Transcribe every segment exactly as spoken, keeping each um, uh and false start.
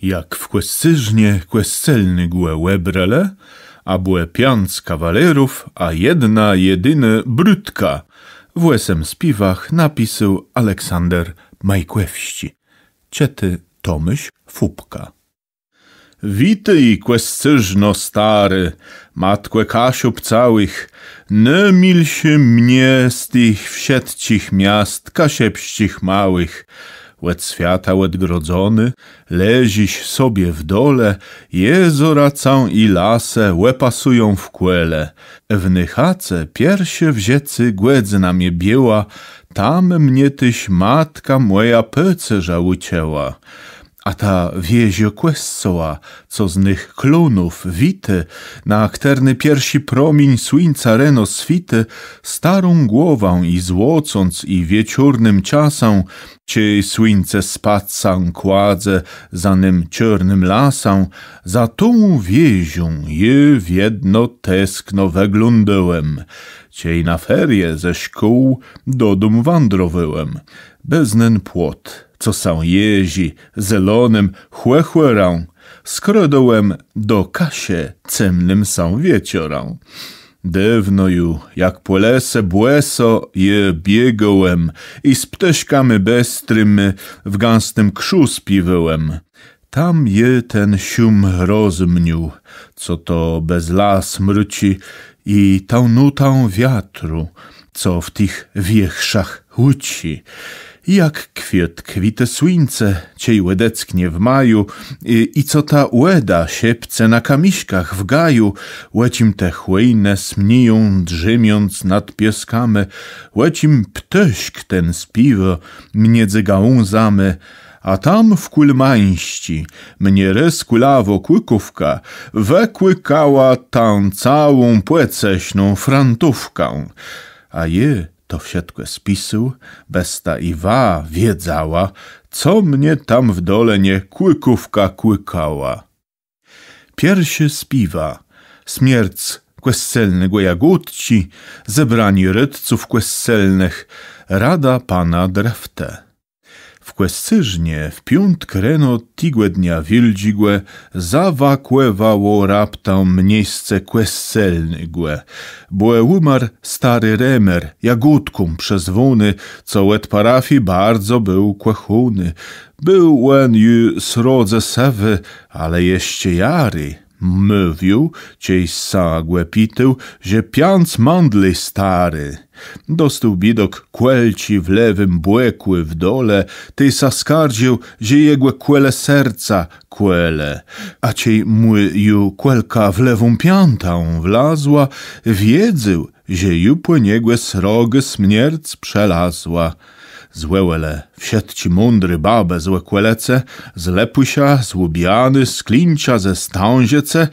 Jak w Kòscérznie kòscelnégò òbrelë, a bëło piãc kawalerów, a jedna jedinô brutka. W òsem spiéwach napisôł Aleksander Majkòwsczi. Czëtô Tomôsz Fópka. Witôj, Kòscérzno stôrô, matkò Kaszëb całëch, nômilszô mie z tëch wszëtczich miast kaszëbsczich małëch. Òd swiata òdgrodzonô, leżisz sobie w dole, jezora cã i lasë òpasëją w kòle. W ny chace pierszô w żëcym gòdzëna mie biła, tam mie téż matka mòja pôcerza ùczëła. A ta wieża kòscoła, co z nëch klonów witô, na chtërny pierszi promiéń słuńca reno switô, stôrą głowã ji złocąc i wieczórnym czasã, czej słuńce spac sã kładze za nym czôrnym lasã, za tą wieżą jô wiedno teskno wëglądôłem, czej na ferie ze szkół do dóm wãdrowôłem. Bez nen płot, co sã jeżi zelonym chòchòrã, skrôdôłem do Kaszë cemnym sã wieczorã. Dôwno ju, jak pò lese bòso jô biegôłem i z ptôszkami bëstrimi w gãstim krzu spiéwôłem. Tam jô ten szum rozmiôł, co to bez las mrëczi, i tã nótã wiatru, co w tëch wierzchach hùczi. Jak kwiôtk witô słuńce, czej òdecknie w maju, i, i co ta wòda szepce na kamiszkach w gaju, ò czim te chòjnë sniją, drzémiąc nad piôskami, ò czim ptôszk ten spiéwô midzë gałãzami, a tam w Kùlmańsczi mie rôz kùlawô kùkówka wëkùkała tã całą pòcesną frantówkã. A jô to wszëtkò spisôł, bës ta i wa wiedzała, co mie tam w dolënie kùkówka kùkała. Pierszô spiéwa. Smierc kòscelnégò Jagódczi, zebranié radców kòscelnëch, rada pana Dreftë. W Kòscérznie w piątk reno tegò dnia wiôldżégò zawakòwało raptã miesce kòscelnégò, bò ùmarł stôri Remer, Jagódką przezwóny, co òd parafii bardzo béł kòchóny. Béł òn ju srodze sëwi, ale jeszcze jari. Mówił, czej sã gò pitôł, że piãc mãdli stôri. Dostôł biédôk kòlczi w lewim bòkù w dole, tej sã skarżił, że jegò kòle serca kòle. A czej mù ju kòlka w lewą piãtã wlazła, wiedzôł, że ju pò niegò srogô smierc przëlazła. Zwòłelë wszëtczé mądré babë z òkòlëcë, z Lëpùsza, z Łubianë, z Klincza, ze Stãżëcë,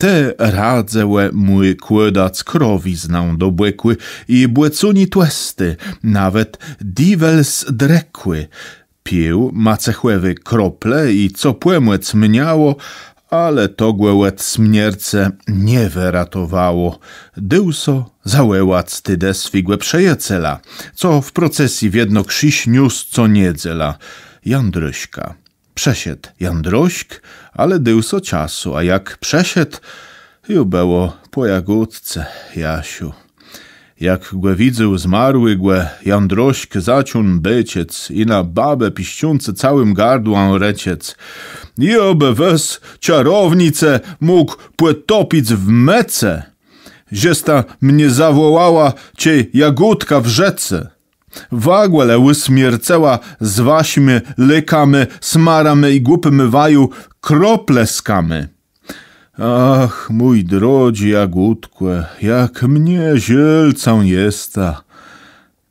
te radzëłë mù kłôdac krowiznã do bòkù i bòcóni tłësté, nawet diwelsdrekù. Pił macechòwé krople i co pòmòc miało, ale to gò òd smiercë nie wëratowało. Dôł so zawòłac tedë swégò przëjacela, co w procesji wiedno krziż niósł co niedzela. Jandroszka. Przëszedł Jandroszk, ale dôł so czasu, a jak przëszedł, ju bëło pò Jagódce, Jasiu. Jak gò widzôł zmarłégò, Jandroszk zaczął beczec i na babë piszczącé całim gardłã rëczec: „Jô bë was, czarownice, mógł pòtopic w mëcë, żesta mie zawòłała, czej Jagódka w rzéce. Wa gò le ùsmiercëła z waszimi lékami, smarami i głupimi waju kroplëskami”. Ach, mój drodżi Jagódkò, jak mie żôl cã jesta.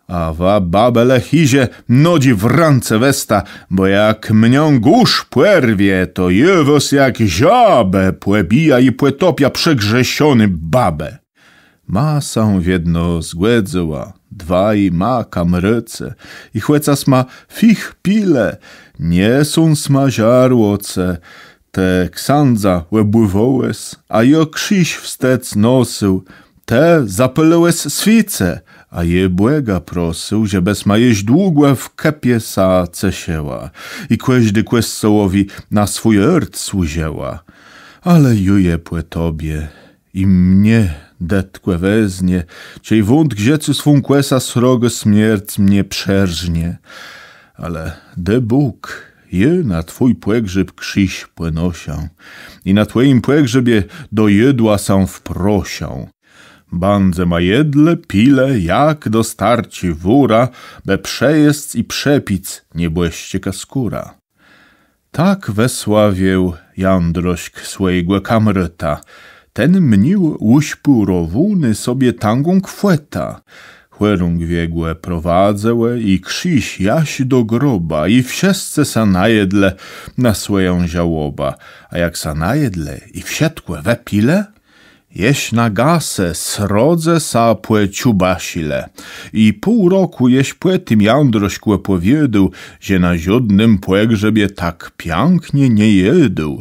A wa, babë, le chiże nodżi w rãce wezta, bò jak mie górz pòrwie, to jô was jak żabë pòbijã i pòtopiã, przegrzeszoné babë. Ma sã wiedno zgòdzëła, dwaj ma kamrôcë, i chòcô sma fich pilë, nie są sma żarłôcë. Të ksãdza òbùwôłes, a jô krziż wstec nosył, të zapôlôłes swiéce, A jô Bòga prosył, żebës ma jesz długò w kùpie sã ceszëła i kòżdi kòscołowi na swój ôrt służëła. Ale jô je pò tobie i mie dëtkò weznie, czej wnet grzecô swą kòsã srogô smierc mie przerznie. Ale dô Bóg, jô na twój pògrzeb krziż pònoszã i na twòjim pògrzebie do jedła sã wproszã. Bãdzema jedlë, pilë, jak dostarczi wòra, bë przejesc i przepic niebòszczëka skóra. Tak wësławił Jandrosk swòjégò kamrôta. Ten miôł ùszpôrowóné sobie tãgą kwòtã. Chòrądżwie gò prowadzëłë i krziż jaż do groba, i wszëscë sã najedlë na swòjã żałobã. A jak sã najedlë i wszëtkò wëpilë, jesz na gasë srodze sã pòczubasilë. I pół rokù jesz pò tim Jandrosk òpòwiôdôł, że na żódnym pògrzebie tak piãknie nie jôdôł.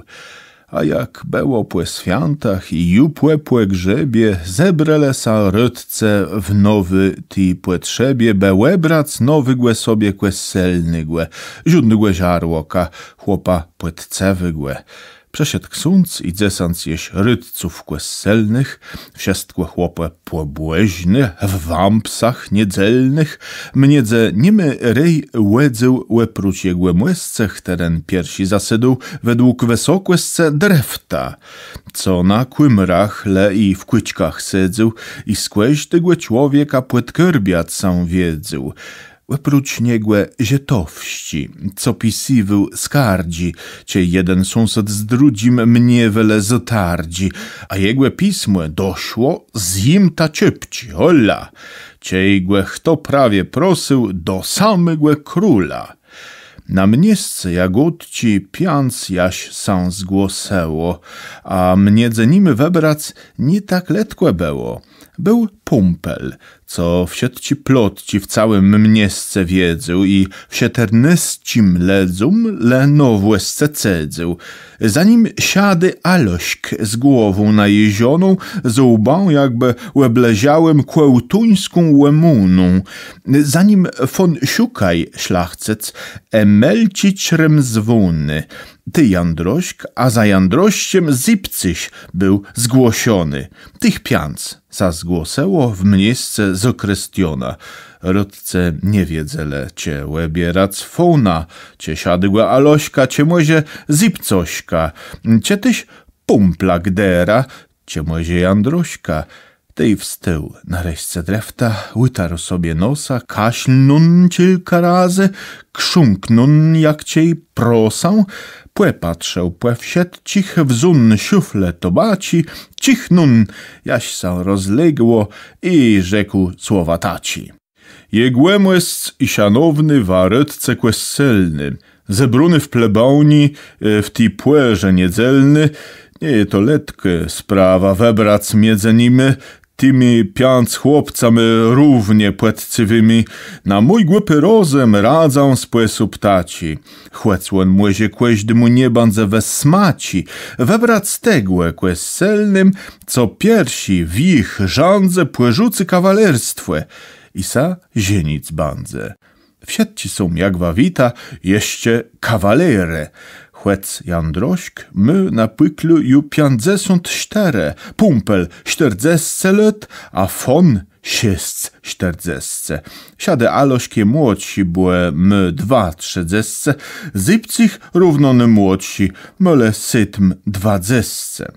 A jak bëło pò swiãtach i ju pò pògrzebie, zebrelë sã rôdcë w nowi ti pòtrzebie, bë òbrac nowégò sobie kòscelnégò, żódnégò żarłoka, chłopa pòczcëwégò. Przëszedł ksądz i dzesãc jesz rôdców kòscelnëch, wszëtkò chłopë pòbòżné, w wãpsach niedzelnëch. Midzë nimi rej wòdzył òprócz jegòmòscë, chtëren pierszi zasôdł wedłùg wësokòscë, Drefta, co na kùmrach le i w kùczkach sedzôł i z kòżdégò człowieka pòdgôrbiac sã wiedzôł. Òprócz niegò Żëtowsczi, co pisywôł skardżi, czej jeden sąsôd z drëdżim miôł wiele zatardżi, a jegò pismò doszło z Jimta Czôpczi, hola, czej gò chto prawie prosył do samégò króla. Na miesce Jagódczi piãc jaż sã zgłosëło, a midzë nimi wëbrac nié tak letkò bëło. Béł Pùmpel, co wszëtczé plotczi w całim miesce wiedzôł i wszëternësczim lëdzóm le nowòscë cedzôł. Za nim Szadi Alosk z głową najeżoną, z łbã jakbë òbleżałim kòłtuńską òmóną. Za nim fón Szukaj, szlachcëc, Emelczicrem zwóny. Tej Jandrosk, a za Jandroszczem Zipcësz béł zgłoszony. Tëch piãc sã zgłosëło w miesce zakrëstióna. Rôdcë nie wiedzelë, czë òbierac fóna, czë Szadégò Aloska, czë mòże Zipcoszka, czë téż Pùmpla Gdera, czë mòże Jandroszka. Tej wstôł nareszce Drefta, òtarł sobie nosa, kaszlnął czilka razy, krząknął jak czej prosã, pòpatrzôł pò wszëtczich, wzął szuflã tobaczi, czichnął, jaż sã rozległo, i rzekł słowa taczé. Jegòmòsc i szanowny wa rôdcë kòscelny, zebróny w plebanii, e, w ti pòrze niedzelny, nie je to letkô sprawa wëbrac midzë nimi, tima piãc chłopcama równie pòczcëwima. Na mój głupi rozëm radzã spòsób taczi, chòc òn mòże kòżdémù nie bãdze we smaczi, wëbrac tegò kòscelnym, co pierszi w jich rzãdze pòrzucy kawalerstwò i sã żenic bãdze. Wszëtcë są, jak wa wita, jeszcze kawalerë. Chòc Jandrosk mô na pùklu ju piãcdzesąt sztërë, Pùmpel sztërdzescë lôt, a fón szesc sztërdzescë. Szadi Alosk je młodszi, bò mô dwa trzëdzescë, Zipcëch równo nômłodszi, mô le sétmë dwadzescë.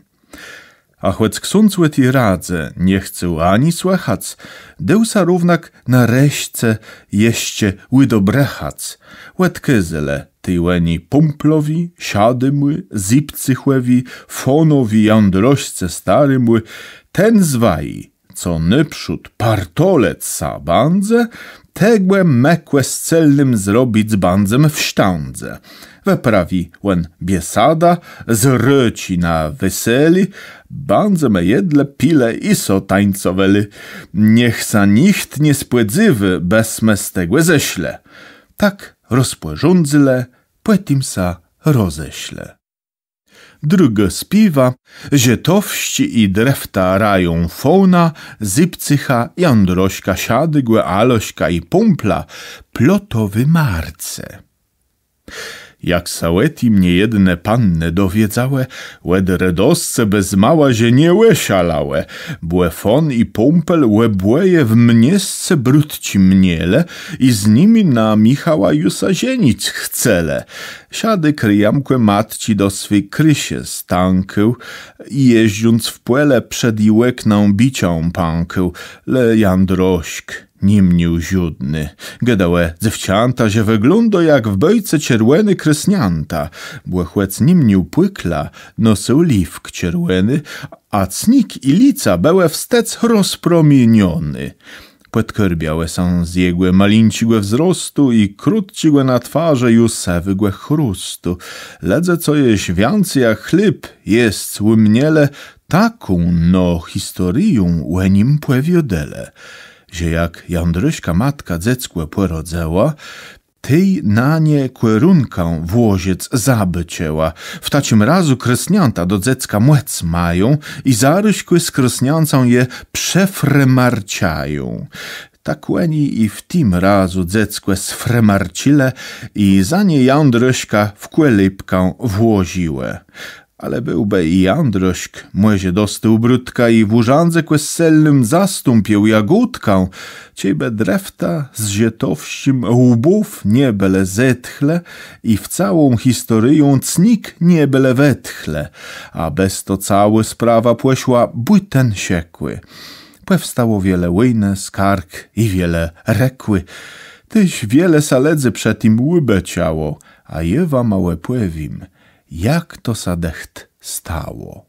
A chòc ksądz ò ti radze nie chcôł ani słëchac, dôł sã równak nareszce jeszcze ùdobrëchac. Òdkôzelë tej òni Pùmplowi, Szadémù, Zipcëchòwi, fónowi, Jandroszce starémù: Ten z waji, co nôprzód partolëc sã bãdze, tegò më kòscelnym zrobic bãdzem w sztãdze. Wëprawi òn biesadã, zrôczi na wesele, bãdzemë jedlë, pilë i so tańcowelë. Niech sã nicht nie spòdzéwô, bësmë z tegò zeszlë. Tak rozpòrządzëlë, pòtim sã rozeszlë. Drëgô spiéwa: Żetowsczi i Drefta rają Fóna, Zybcycha, Jandroszka, Szadégò, Aloszka i Pùmpla, plotowi marce. Jak sã ò tim niejedne pannë dowiedzałë, òd redoscë bez mała że nie òszalałë, bò Fón i Pùmpel òbòje w miesce brutczi mielë i z nimi na Michała ju sã żenic chcelë. Szadék rëjamkò matczi do swi krëszë stãkôł i jeżdżąc w pòle przed ji òknã bicziã pãkôł, le Jandroszk ni miôł żódny. Gôdałë dzéwczãta, że wëglądô jak w bôjce czerwòné krôsniãta, bò chòc ni miôł pùkla, nosył liwk czerwòny, a cnik i lica bëłë wstec rozpromienioné. Pòdkôrbiałë sã z jegò malinczégò wzrostu i krótczégò na twarzë ju sëwégò chróstu. Lëdze, co jesz wiãcy jak chléb jesc ùmielë, taką no historiã ò nim pòwiôdelë, że jak Jandroszka matka dzeckò pòrodzëła, tej na nie kòrunkã włożëc zabôczëła. W taczim razu krôsniãta do dzecka mòc mają i zarôzkò z krôsniãcã je przefremarczają. Tak òni i w tim razu dzeckò sfremarczëlë i za nie Jandroszka w kòlibkã włożëlë. Ale béłbë i Jandroszk mòże dostôł brutkã i w ùrzãdze kòscelnym zastąpił Jagódkã, czejbë Drefta z Żetowsczim łbów nie bëlë zetchlë i w całą historiã cnik nie bëlë wetchlë, a bez to całô sprawa pòszła bùten szëkù. Pòwstało wiele wòjnë, skarg i wiele rëkù. Téż wiele sã lëdzy przë tim òbôczało, a jô wama òpòwiém, jak to sã dëcht stało.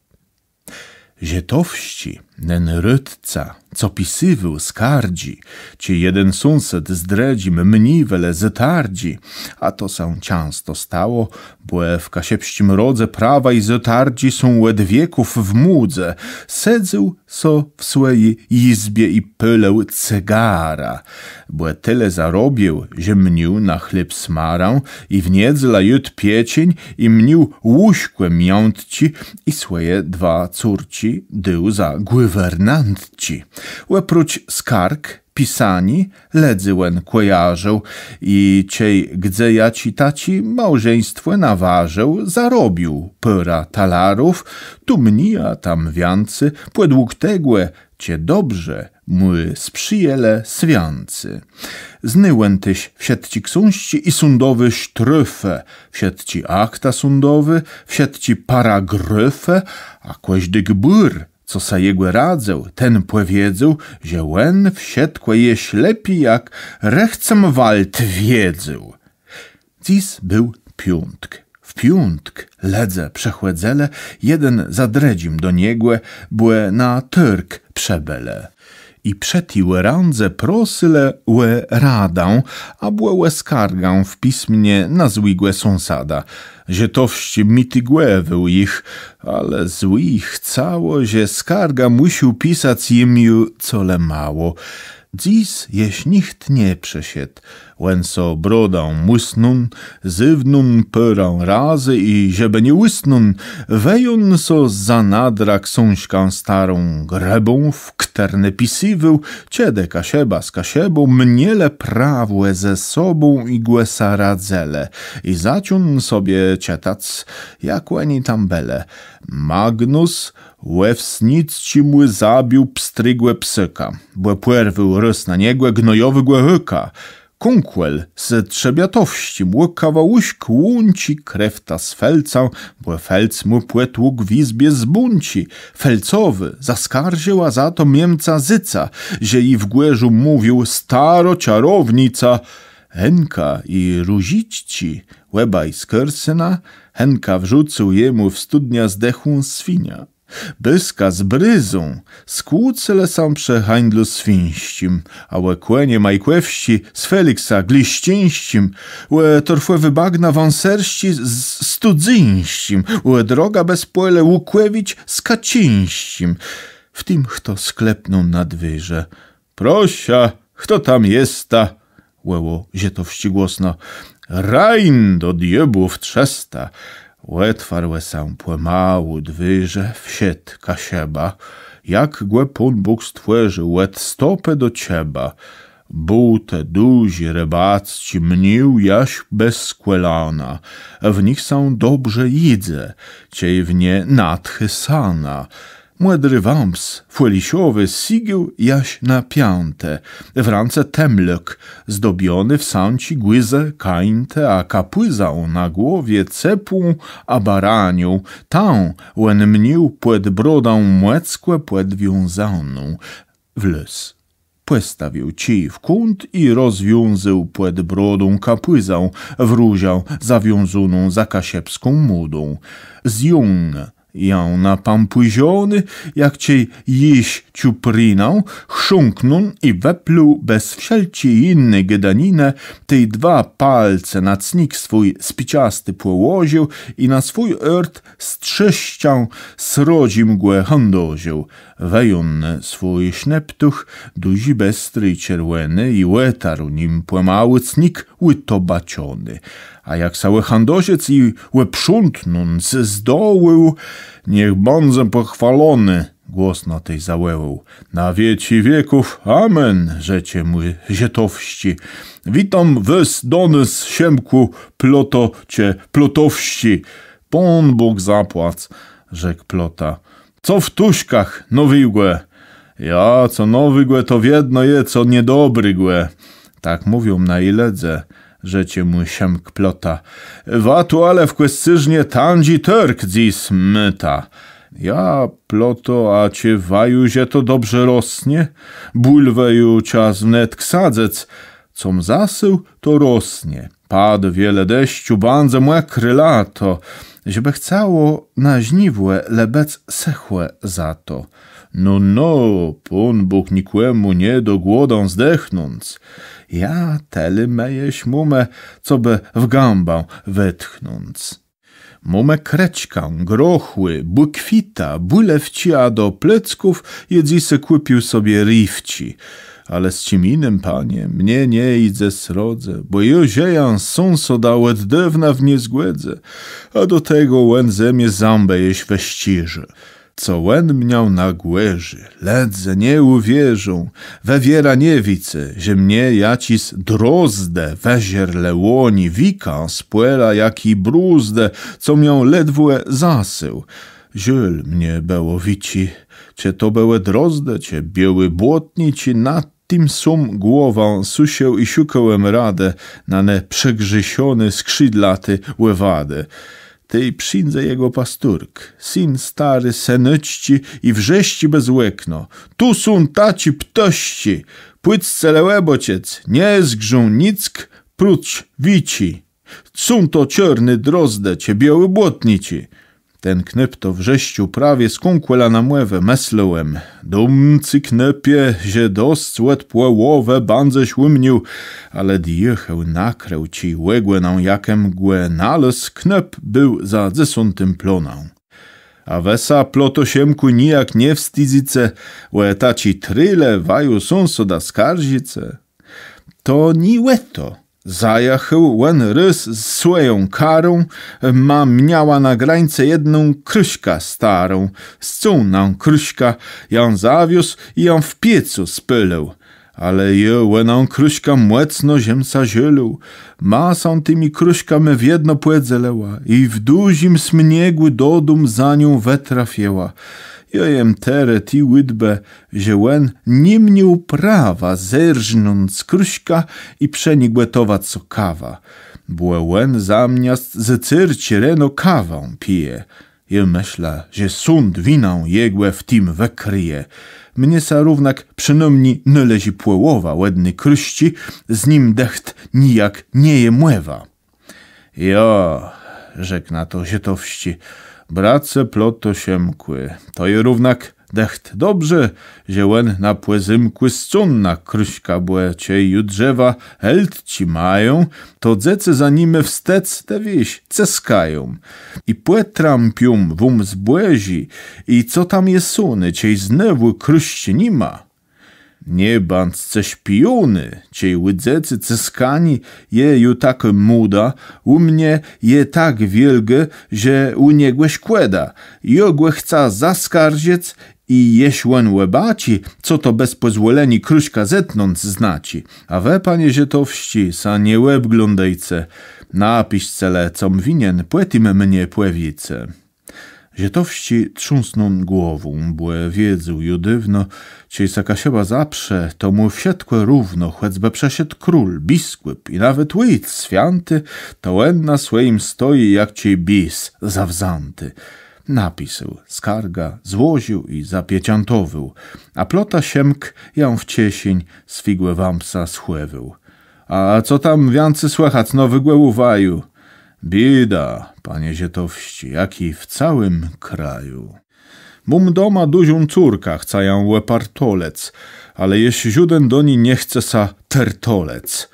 Żetowsczi, nen rôdca, co pisywôł skardżi, czej jeden sąsôd z drëdżim miôł wiele zatardżi, a to sã czãsto stało, bò w kaszëbsczim rodze prawa i zatardżi są òd wieków w módze, sedzôł so w swòji jizbie i pôlił cygara, bò tëli zarobił, że miôł na chléb smarã i w niedzelã jôdł pieczeń i miôł łóżkò miãtczé i swòje dwa córczi dôł za gùwernantczi. Òprócz skarg, pisaniô, lëdzy òn kòjarził i czej gdze jaczi taczi małżeństwò nawarził, zarobił pôrã talarów, tu mni, a tam wiãcy, pòdług tegò, czë dobrze mù sprzyjelë swiãcy. Znôł òn téż wszëtczé ksążczi i sądowé sztrôfë, wszëtczé akta sądowé, wszëtczé paragrôfë, a kòżdi gbùr, co sã jegò radzył, ten pòwiedzôł, że òn wszëtkò jesz lepi jak Rechtsanwalt wiedzôł. Dzys béł piątk. W piątk lëdze przëchòdzëlë jeden za drëdżim do niegò, bò na tôrg przëbëlë. I przë ti òrãdzë prosëlë ò radã, abò ò skargã w pismie na złégò sąsada. Żetowsczi mitégòwôł jich, ale złi jich cało, że skargã mùszôł pisac jim ju colemało. Dzys jesz nicht nie przëszedł. Òn so brodã mùsnął, zéwnął pôrã razy i żebë nie ùsnął, wëjął so zza nadra ksążkã starą, grëbą, w chtërny pisywôł, czedë Kaszëba z Kaszëbą mielë prawò ze sobą i gò sã radzëlë. I zaczął sobie czëtac, jak òni tam bëlë. Magnus Òwsnicczémù zabił pstrégò psôka, bò pòrwôł rôz na niegò gnojowégò hôka. Kónkòl ze Trzebiatowsczim ò kawałuszk łączi Krefta z Felcã, bò Felc mù pòtłukł w jizbie zbónczi. Felcowi zaskarżëła za to Miemca Zyca, że ji w gòrzu mówił: „Staro czarownica”. Henka i Różiczczi, òbaj z Kôrsëna, Henka wrzucył jemù w studniã zdechłą swiniã. Bëska z Bryzą skłócëlë sã przë hańdlu swińsczim, a ò kònie Majkòwsczi z Feliksã Gliszczińsczim, ò torfòwé bagna Wãsersczi z Studzyńsczim, ò drogã bez pòle Łukòwicz z Kaczyńsczim. W tim chto sklepnął na dwiérze. „Proszã, chto tam jesta?” wòłôł Żetowsczi głosno. „Rajn do diôbłów trzësta!” Òtwarłë sã pòmału dwiérze, wszedł Kaszëba, jak gò Pón Bóg stwòrził, òd stopë do czëba. Bótë dużé rëbacczé miôł jaż bez kòlana, w nich sã dobrze jidze, czej w nie natchë sana. Mòdri wãps fòliszowi sygôł jaż na piãtë, w rãce temlôk, zdobiony w sãczi guzë kańtë, a kapùzã na głowie cepłą a baranią, tã òn miôł pòd brodą mòckò pòdwiązóną. Wlôzł. Pòstawił czij w kąt i rozwiązôł pòd brodą kapùzã w różã zawiązóną za kaszëbską mòdą. Zjął jã na pãpùzóny, jak czej jesz czuprinã, chrząknął i wëplëł bez wszelczi jinny gôdaninë, tej dwa palce na cnik swój spiczasti pòłożił i na swój ôrt z trzôskã srodżim gò chãdożił. Wëjął swój sznëptuch, dużi, bestri i czerwòny, i òtarł nim pòmału cnik ùtobaczony. A jak sã òchãdożëc i òprzątnąc zdołôł, „Niech bãdze pòchwôlony”, głosno tej zawòłôł. „Na wieczi wieków, amen”, rzecze mù Żëtowsczi. „Witóm wôs do nas, Szëmkù Ploto czë Plotowsczi. „Pón Bóg zapłac”, rzekł Plota. „Co w Tuszkach nowégò?” „Ja, co nowégò, to wiedno je co niedobrégò”. „Tak mówią naji lëdze”, rzecze mù Szëmk Plota. „Wa tu ale w Kòscérznie tãdżi tôrg dzys môta”. „Ja, Ploto, a czë wa ju, że to dobrze rosnie? Bùlwë ju czas wnetk sadzëc. Com zasôł, to rosnie. Padô wiele deszczu, bãdze mòkré lato. Żebë chcało na żniwò le bëc sëchò za to”. „No, no, Pón Bóg nikòmù nie dô głodã zdechnąc”. „Ja, tëli më jesz mómë, cobë w gãbã wetchnąc. Mómë kreczkã, grochù, bùkwitã, bùlewczi, a do plecków jô dzysô kùpił sobie rifczi. Ale z czim jinym, panie, mie nie jidze srodze, bò jô żëjã z sąsadã òd dôwna w niezgòdze, a do tegò òn ze mie zãbë jesz wëszczérzô. Co òn miôł na głowie, lëdze nie ùwierzą. Wë wierã nie wiéce, że mie jaczis drozdë wëżerlë łoni wikã z pòla, jak i brózdë, co miôł ledwò zasôł. Żôl mie bëło wiczi, czë to bëłë drozdë, czë biôłé błotniczi, nad tim sóm głowã sësził i szukôł jem radë na ne przegrzeszoné skrzidlaté òwadë. Tej przińdze jegò pasturk, syn stôri Senëczczi, i wrzeszczi bez òkno: „Tu są taczi ptôszczi, pòjce le òbaczëc, nie zgrzą nick prócz wiczi. Są to czôrné drozdë czë biôłé błotniczi”. Ten knôp to wrzeszczôł prawie z kąkòla na mòwã, mëslôł jem: „Dóm cë, knôpie, że dosc òd pòłowë bãdzesz ùmiôł”, ale diôcheł nakrëł czij ògònã, jak jem gò nalôzł, knôp béł za dzesątim plónã. „A wë sã, Ploto Szëmkù, nijak nie wstidzyce, ò taczi trile waju sąsôda skarżëce?” „To nié ò to. Zajachôł òn rôz ze swòją karą, ma miała na grańce jedną krëszkã stôrą. Scął nã krëszkã, jã zawiózł i jã w piecu spôlił. Ale jô ò nã krëszkã mòcno jem sã żôlił. Ma sã tima krëszkama wiedno pòdzelëła i w dużim sniegù do dóm za nią wëtrafiła. Jô jem terô ti ùdbë, że òn ni miôł prawa zerznąc krëszkã i przë ni gòtowac so kawã. Bò òn zamiast zôcérczi reno kawã pije. Jô mëszlã, że sąd winã jegò w tim wëkrëje. Mie sã równak przënômni nôleżi pòłowa òd ny krëszczi, z nim dëcht nijak nie je mòwa. Jo, rzekł na to Żëtowsczi, brace Ploto Szëmkù, to je równak dëcht dobrze, że òn na pòzymkù scął nã krëszkã, bò czej ju drzewa héltczi mają, to dzecë za nima wstec, të wiész, cëskają. I pòtrãpią wóm zbòżé, i co tam je sóné, czej znowù krëszczi ni ma. Nie bądzce szpiónë, czej ù dzecy cëskanié je ju takô mòda, ù mie je tak wiôlgô, że ù niegò szkòda. Jô gò chcã zaskarżëc i jesz òn òbaczi, co to bez pòzwòleniô krëszkã zetnąc znaczi. A wë, panie Żëtowsczi, sã nie òbglądôjce. Napiszce le, com winien, pòtim mie pòwiéce. Żëtowsczi trząsnął głową, bò wiedzôł ju dôwno, czej sã Kaszëba zaprze, to mù wszëtkò równo, chòcbë przëszedł król, biskùp i nawet òjc swiãti, to òn na swòjim stoji jak czej bis zawzãti. Napisôł skargã, złożił i zapieczãtowôł, a Plota Szëmk jã w czeszéń swégò wãpsa schòwôł. A co tam wiãcy słëchac nowégò ù waju? Biéda, panie Żëtowsczi, jak i w całim kraju. Móm doma dużą córkã, chcã jã òpartolëc, ale jesz żóden do ni nie chce sã tertolëc.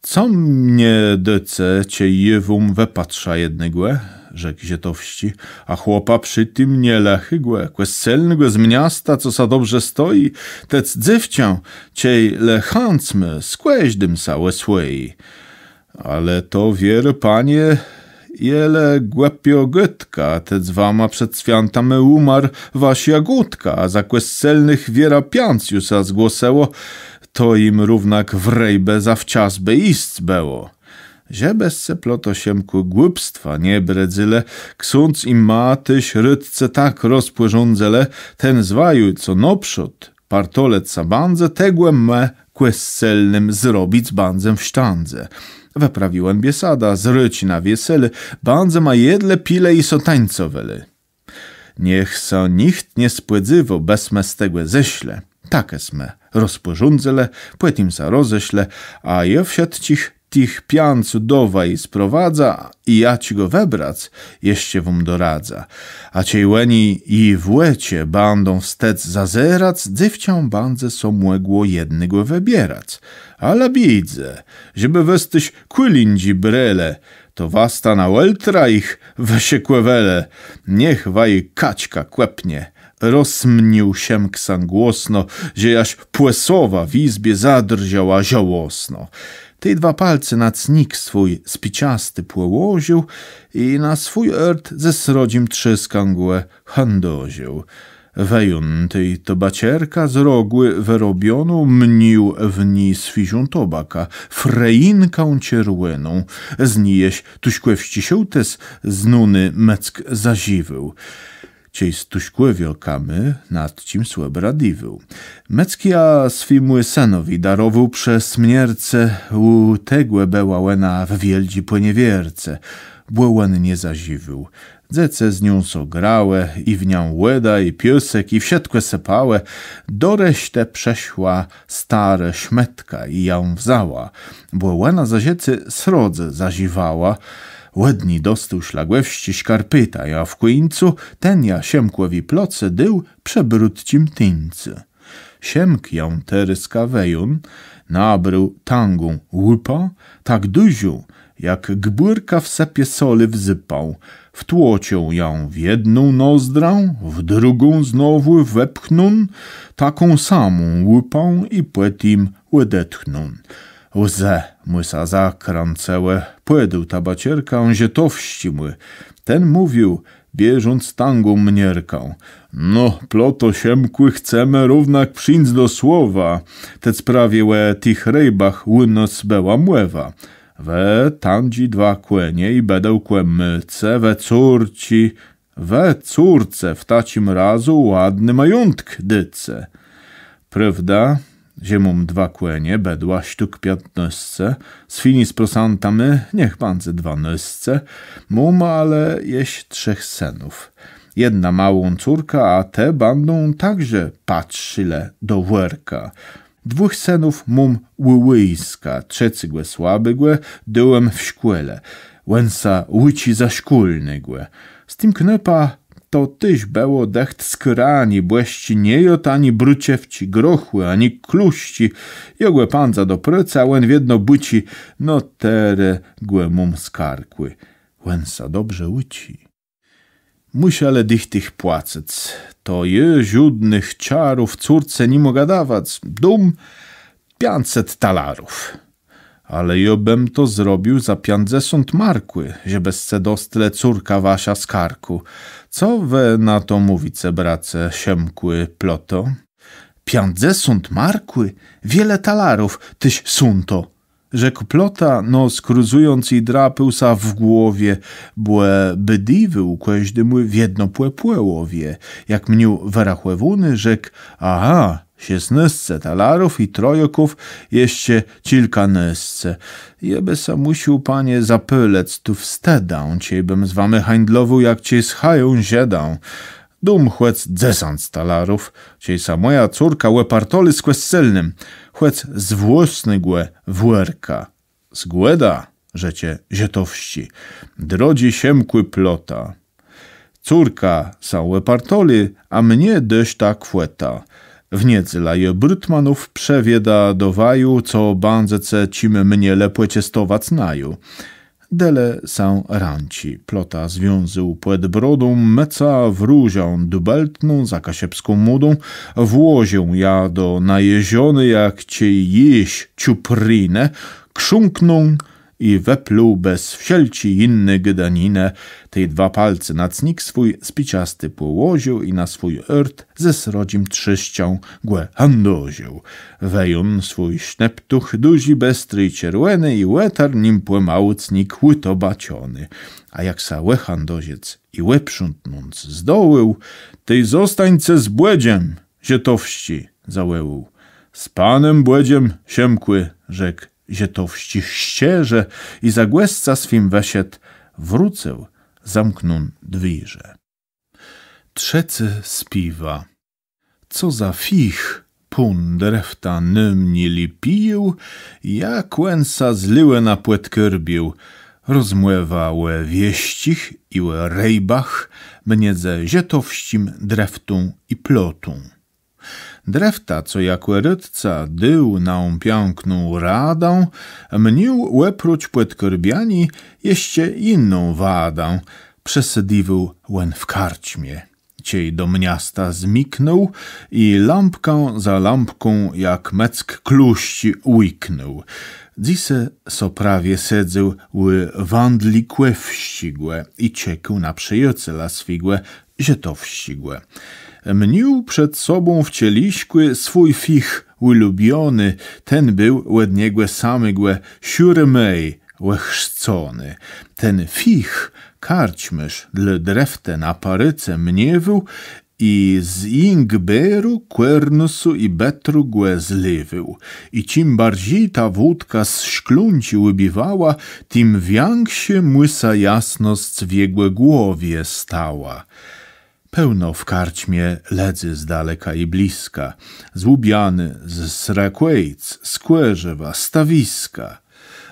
Co mie dôce, czej jô wóm wëpatrzã jednégò? Rzekł Żëtowsczi. A chłopa przë tim nie lëchégò, kòscelnégò z miasta, co sã dobrze stoji, tec dzéwczã, czej le chãc mô, z kòżdim sã òswòji. Ale to, wierã, panie, je le głëpiô gôdka, tec wama przed swiãtama ùmarł wasz Jagódka, a za kòscelnëch wierã piãc ju sã zgłosëło, to jim równak w rejbë zawczas bë jic bëło. Żebësce, Ploto Szëmkù, głupstwa nie bredzëlë, ksądz i ma téż rôdce tak rozpòrządzëlë, ten z waju, co nôprzód partolëc sã bãdze, tegò më kòscelnym zrobic bãdzem w sztãdze. Wëprawił òn biesadã, zrôczi na wieselé, bãdzema jedlë, pilë i so tańcowelë. Niech sã nicht nie spòdzéwô, bësmë z tegò zeszlë. Tak jesmë rozpòrządzëlë, pòtim sã rozeszlë, a jô wszëtczich tëch piãcu do waju sprowadzã i jaczégò wëbrac jeszcze wóm doradzã. A czej òni ji w òczë bãdą wstec zazerac, dzéwczã bãdze so mògło jednégò wëbierac. Ale widzã, żebë wë téż kòlãdżi brelë, to wasta na òltra jich wëszëkòwelë. Niech waju kaczka kòpnie. Rozsmiôł Szëmk sã głosno, że jaż pòsowa w jizbie zadrżała żałosno. Tej dwa palce na cnik swój spiczasti pòłożił i na swój ôrt ze srodżim trzôskã gò chãdożił. Wëjął tej tobaczérkã z rogù wërobioną, miôł w ni swiéżą tobakã, frejinkã czerwòną, z ni jesz tuszkòwsczi szôłtës znóny Meck zażiwôł. Czej z tuszkòwiôkama nad czims òbrôdiwôł. Meck jã swémù sënowi darowôł przë smiercë, ù tegò bëła òna w wiôldżi pòniewiérce, bò òn nie zażiwôł. Dzecë z nią so grałë, i w nią wòdã, i piôsk, i wszëtkò sëpałë. Do resztë przëszła stôrô Szmetka i jã wzãła, bò òna za żëcô srodze zażiwała. Òd ni dostôł Szlagòwsczi szkarpëtã, a w kùńcu ten jã Szëmkòwi Ploce dôł przë brutczim tuńcu. Szëmk jã terôzka wëjął, nabrôł tãgą łëpã, tak dużą, jak gbùrka wsëpie solë w zupã. Wtłocził jã w jedną nozdrzã, w drëgą znowù wepchnął taką samą łëpã i pò tim òdetchnął. Łzë mù sã zakrãcëłë, pòdôł tabaczérkã Żëtowsczémù. Ten mówił, bierząc tãgą miérkã: „No, Ploto Szëmkù, chcemë równak przińc do słowa. Tec prawie ò tëch rejbach ù nas bëła mòwa. Wë tãdżi dwa kònie i bëdełkò môce, wë córce, wë córce w taczim razu ładny majątk dôce”. Prôwda, że móm dwa kònie, bëdła sztëk piãtnôsce, swini z prosãtama niech bãdze dwanôsce, móm ale jesz trzech sënów. Jedną môłą córkã, a te bãdą także patrzëlë do wòrka. Dwùch sënów móm ù wòjska, trzecégò słabégò dôł jem w szkòle. Òn sã ùczi za szkólnégò. Z tim knôpã to téż bëło dëcht skôranié, bò jesz nie jôdł ani brëczewczi, grochù, ani klósczi. Jô gò pãdzã do prôcë, a òn wiedno bùczi, no terô gò móm z karkù. Òn sã dobrze ùczi. Mùszã le dichtich płacëc. To jô żódnëch czarów córce ni mògã dawac. Dóm piãcset talarów. Ale jô bëm to zrobił za piãcdzesąt markù, żebësce dostelë córkã waszã z karkù. Co wë na to mówice, brace Szëmkù Ploto? Piãcdzesąt markù? Wiele talarów téż są to? Rzekł Plota, nos krëzëjąc i drapôł sã w głowie, bò bë dôwôł kòżdémù wiedno pò pòłowie. Jak miôł wërachòwóné, rzekł: Aha, szesnôsce talarów i trojôków jeszcze czilkanôsce. Jô bë sã mùszôł, panie, zapôlëc tu wstëdã, czejbëm z wama hańdlowôł jak czej z Hają Żëdã. Dóm chòc dzesãc talarów, czej sã mòja córka òpartoli z kòscelnym, chòc z włôsnégò wòrka. Zgòda, rzecze Żëtowsczi, drodżi Szëmkù Plota. Córka sã òpartoli, a mie dôsz tã kwòtã. W niedzelã jô brutmanów przëwiodã do waju, co bãdzece czim mile pòczestowac naju. Delë sã rãczi. Plota związôł pòd brodą mëcã wróżą dubeltną za kaszëbską mòdą, włożił jã do najeżony jak czej jesz czëprënë, krząknął i wëplëł bez wszelczi jinny gôdaninë. Tej dwa palce na cnik swój spiczasti pòłożił i na swój ôrt ze srodżim trzôskã gò chãdożił. Wëjął swój sznëptuch dużi, bestri, czerwòny i òtarł nim pòmału cnik ùtobaczony. A jak sã òchãdożëc i òprzątnąc zdołôł, tej: Zostańce z Bògiem, Żëtowsczi! Zawòłôł. Z Panã Bògiem, Szëmkù! Rzekł Żëtowsczi szczerze i za gòscã swim wëszedł, wrócył, zamknął dwiérze. Trzecô spiéwa. Co za fich pón Drefta na mie lëpił, jak òn sã z Lëwònã pòdkôrbił. Rozmòwa ò wieszczich i ò rejbach midzë Żëtowsczim, Dreftą i Plotą. Drefta, co jakò radca dôł nóm piãkną radã, miôł òprócz pòdkôrbianiô jeszcze jinną wadã. Przesôdiwôł òn w karczmie, czej do miasta zmiknął i lampkã za lampką jak Meck klósczi łiknął. Dzysô so prawie sedzôł ù Wandlikòwsczégò i czekôł na przëjacela swégò, Żëtowsczégò. Miôł przed sobą w czeliszkù swój fich ùlubiony, ten béł òd niegò samégò szurmej òchrzcony. Ten fich karczmôrz dlô Dreftë na parëce miéwôł i z ingberu, kòrnusu i betru gò zléwôł. I czim barżi ta wódka z szklónczi ùbiwała, tim wiãkszô mù sã jasnosc w jegò głowie stała. Pełno w karczmie lëdzy z daleka i bliska, z Łubiany, z Srakòjc, z Kòrzewa, Stawiska.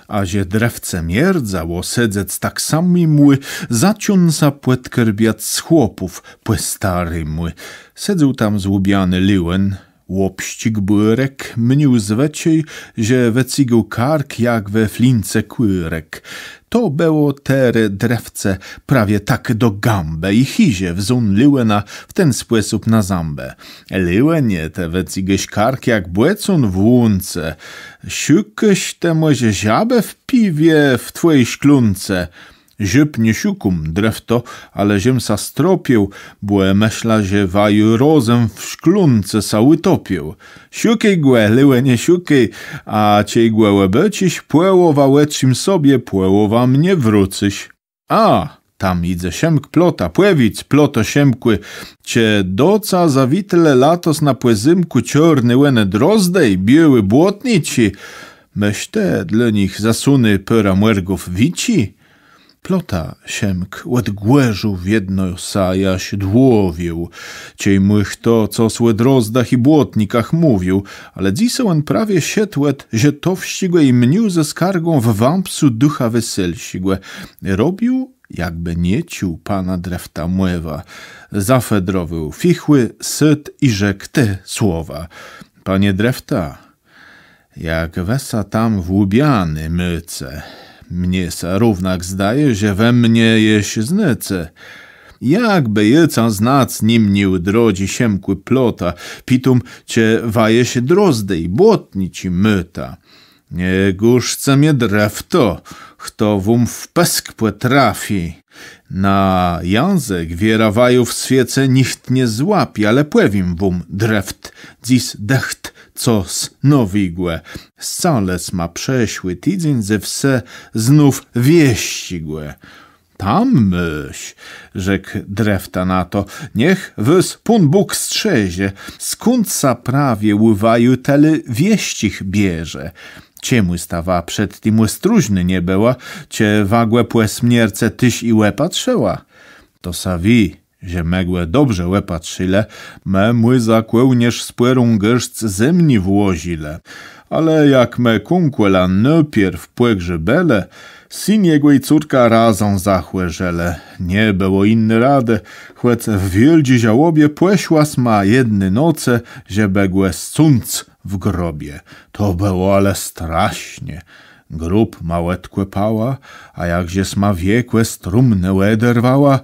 A że Drefce mierdzało sedzec tak samimù, zaczął sã pòdkôrbiac z chłopów pò starimù. Sedzôł tam z Łubiany Lëwón, Łopsczik Bùrek, miôł zwëczôj, że wëcygôł kark jak we flince kùrek. To bëło terô Drefce prawie tak do gãbë i chiże wzął Lëwòna w ten spòsób na zãbë. Lëwònie, të wëcygôsz kark jak bòcón w łące. Szukôsz të mòże żabë w piwie w twòji szklónce? Żôb nie szukóm, Drefto, ale żem sã stropił, bò mëszlã, że waju rozëm w szklónce sã ùtopił. Szukôj gò, Lëwònie, szukôj, a czej gò òbôczisz, pòłowã òtrzim sobie, pòłowã mie wrócysz. A, tam jidze Szëmk Plota, pòwiédz, Ploto Szëmkù, czë do ce zawitelë latos na pòzymkù czôrné òne drozdë i biôłé błotniczi? Môsz të dlô nich zasóné pôrã mòrgów wiczi? Plota Szëmk òd gòrzu wiedno sã jaż dłowił, czej mù chto cos ò drozdach i błotnikach mówił, ale dzysô òn prawie szedł òd Żëtowsczégò i miôł ze skargą w wãpsu dëcha weselszégò. Robił, jakbë nie czuł pana Drefta mòwã. Zafedrowôł fichù, sôdł i rzekł te słowa: Panie Drefta, jak wë sã tam w Łubiany môce, mie sã równak zdaje, że wë mie jesz znôce. Jakbë jô cã znac ni miôł, drodżi Szëmkù Plota, pitóm, czë wa jesz drozdë i błotnicë môta. Nie gòrzcë mie, Drefto, chto wóm w pësk pòtrafi. Na jãzëk wierã waju w swiece nicht nie złapi, ale pòwiém wóm, Dreft, dzys dëcht cos nowégò. Scãlë sma przeszłi tidzéń ze wsë znów wieszczégò. Tam môsz, rzekł Drefta na to, niech wôs Pón Bóg strzeże, skąd sã prawie ù waju tëli wieszczich bierze? Czemùsta wa przed tim òstróżny nie bëła, czë wa gò pò smiercë téż i òpatrzëła? To sã wié, że më gò dobrze òpatrzëlë, më mù za kòłnierz spòrą gôrzc zemi włożëlë. Ale jak më Kónkòla nôpierw pògrzebelë, syn jegò i córka razã zachòrzelë. Nie bëło jinny radë, chòc w wiôldżi żałobie pòszła sma jedny nocë, żebë gò scąc w grobie. To bëło ale strasznie. Grób ma òdkòpała, a jak że sma wiekò z trumnë òderwała,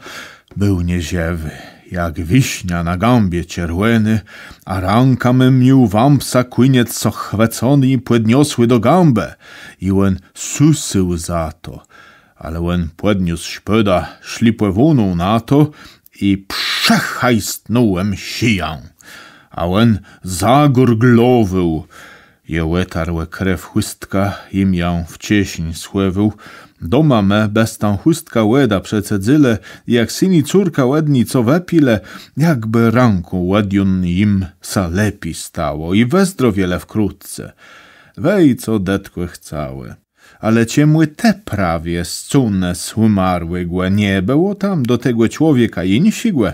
béł nieżëwi, jak wisznia na gãbie czerwòny, a rãkama miôł wãpsa kùńc so chwëcony i pòdniosłi do gãbë. I òn sësôł za to. Ale òn pòdniósł szpôdã szlipòwóną na to i przechajstnął jem szëjã. A òn zagurglowôł. Jô òtarł ò krew chùstkã, jem jã w czeszéń schòwôł. Doma më bez tã chùstkã wòdã przecedzëlë, jak syn i córka òd ni co wëpilë, jakbë rãką òdjął, jim sã lepi stało i wëzdrowielë wkrótce. Wej co dëtkò chcałë. Ale czemù të prawie scął ùmarłégò? Nie bëło tam do tegò człowieka jinszégò?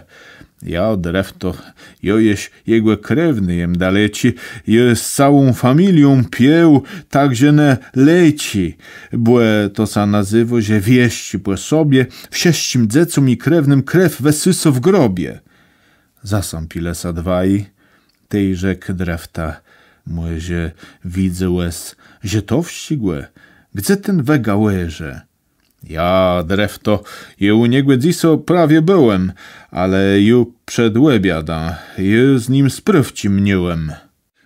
Jô, Drefto, jô jesz jegò krewny jem daleczi, jô z całą familią pił, tak że ne leczi, bò to sã nazéwô, że wieszczi pò sobie, wszëtczim dzecóm i krewnym krew wësysô w grobie. Zasãpilë sã dwaji. Tej rzekł Drefta: Mòże widzôł jes Żëtowsczégò? Gdze ten w Gałërze? Jô, Drefto, jô ù niegò dzysô prawie béł jem, ale ju przed òbiadã, jô z nim sprôwczi miôł jem.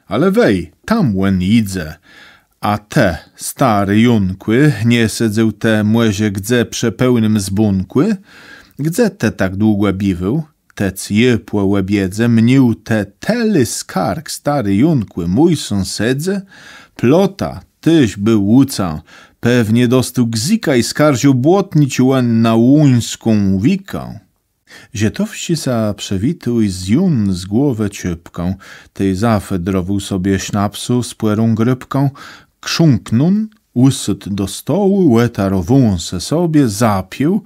Ale wej, tam òn jidze. A të, stôri Jónkù, nie sedzôł të mòże gdze przë pełnym zbónkù? Gdze të tak długò biwôł? Tec jô pò òbiedze miôł të tëli skarg, stôri Jónkù, mój sąsedze. Plota téż béł ùcã, pewnie dostôł gzika i skarżił błotniczi òn na łóńską wikã. Żëtowsczi sã przëwitôł i zjął z głowë czôpkã, tej zafedrowôł sobie sznapsu spòrą grôpkã, krząknął, ùsôdł do stołu, òtarł wąsë sobie, zapił,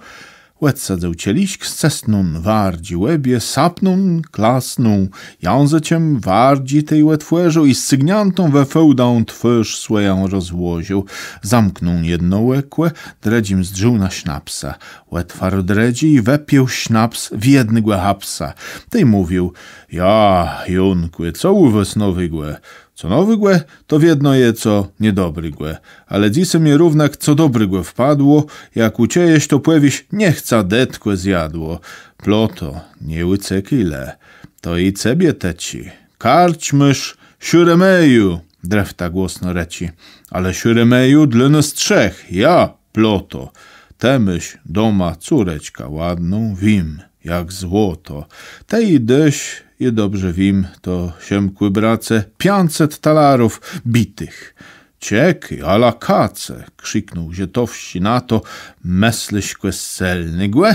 òdsadzôł czeliszk, scësnął wardzy łebie, sapnął, klasnął jãzëczem, wardzy tej òtwòrził i z cygniãtą we fôłdã twôrz swòjã rozłożił. Zamknął jedno òkò, drëdżim zdrzôł na sznapsa. Òtwarł drëdżé i wëpił sznaps w jednégò hapsa. Tej mówił: Jô, Jónkù, co ù was nowégò? Co nowégò, to wiedno je co niedobrégò. Ale dzysô mie równak co dobrégò wpadło, jak ùczëjesz, to pòwiész: „Nie chcã dëtkò zjadło”. Ploto, nie ùcekôj le, to i cebie tëczi. Karczmôrz, Szeremeju! Drefta głosno rëczi. Ale Szeremeju dlô nas trzech, jô, Ploto. Të môsz doma córeczkã ładną, wiém, jak złoto. Të ji dôsz, jô dobrze wiém, to, Szëmkù brace, piãcset talarów bitëch. Czekôj, ala kace! Krziknął Żëtowsczi na to. Mëslisz, kòscelnégò?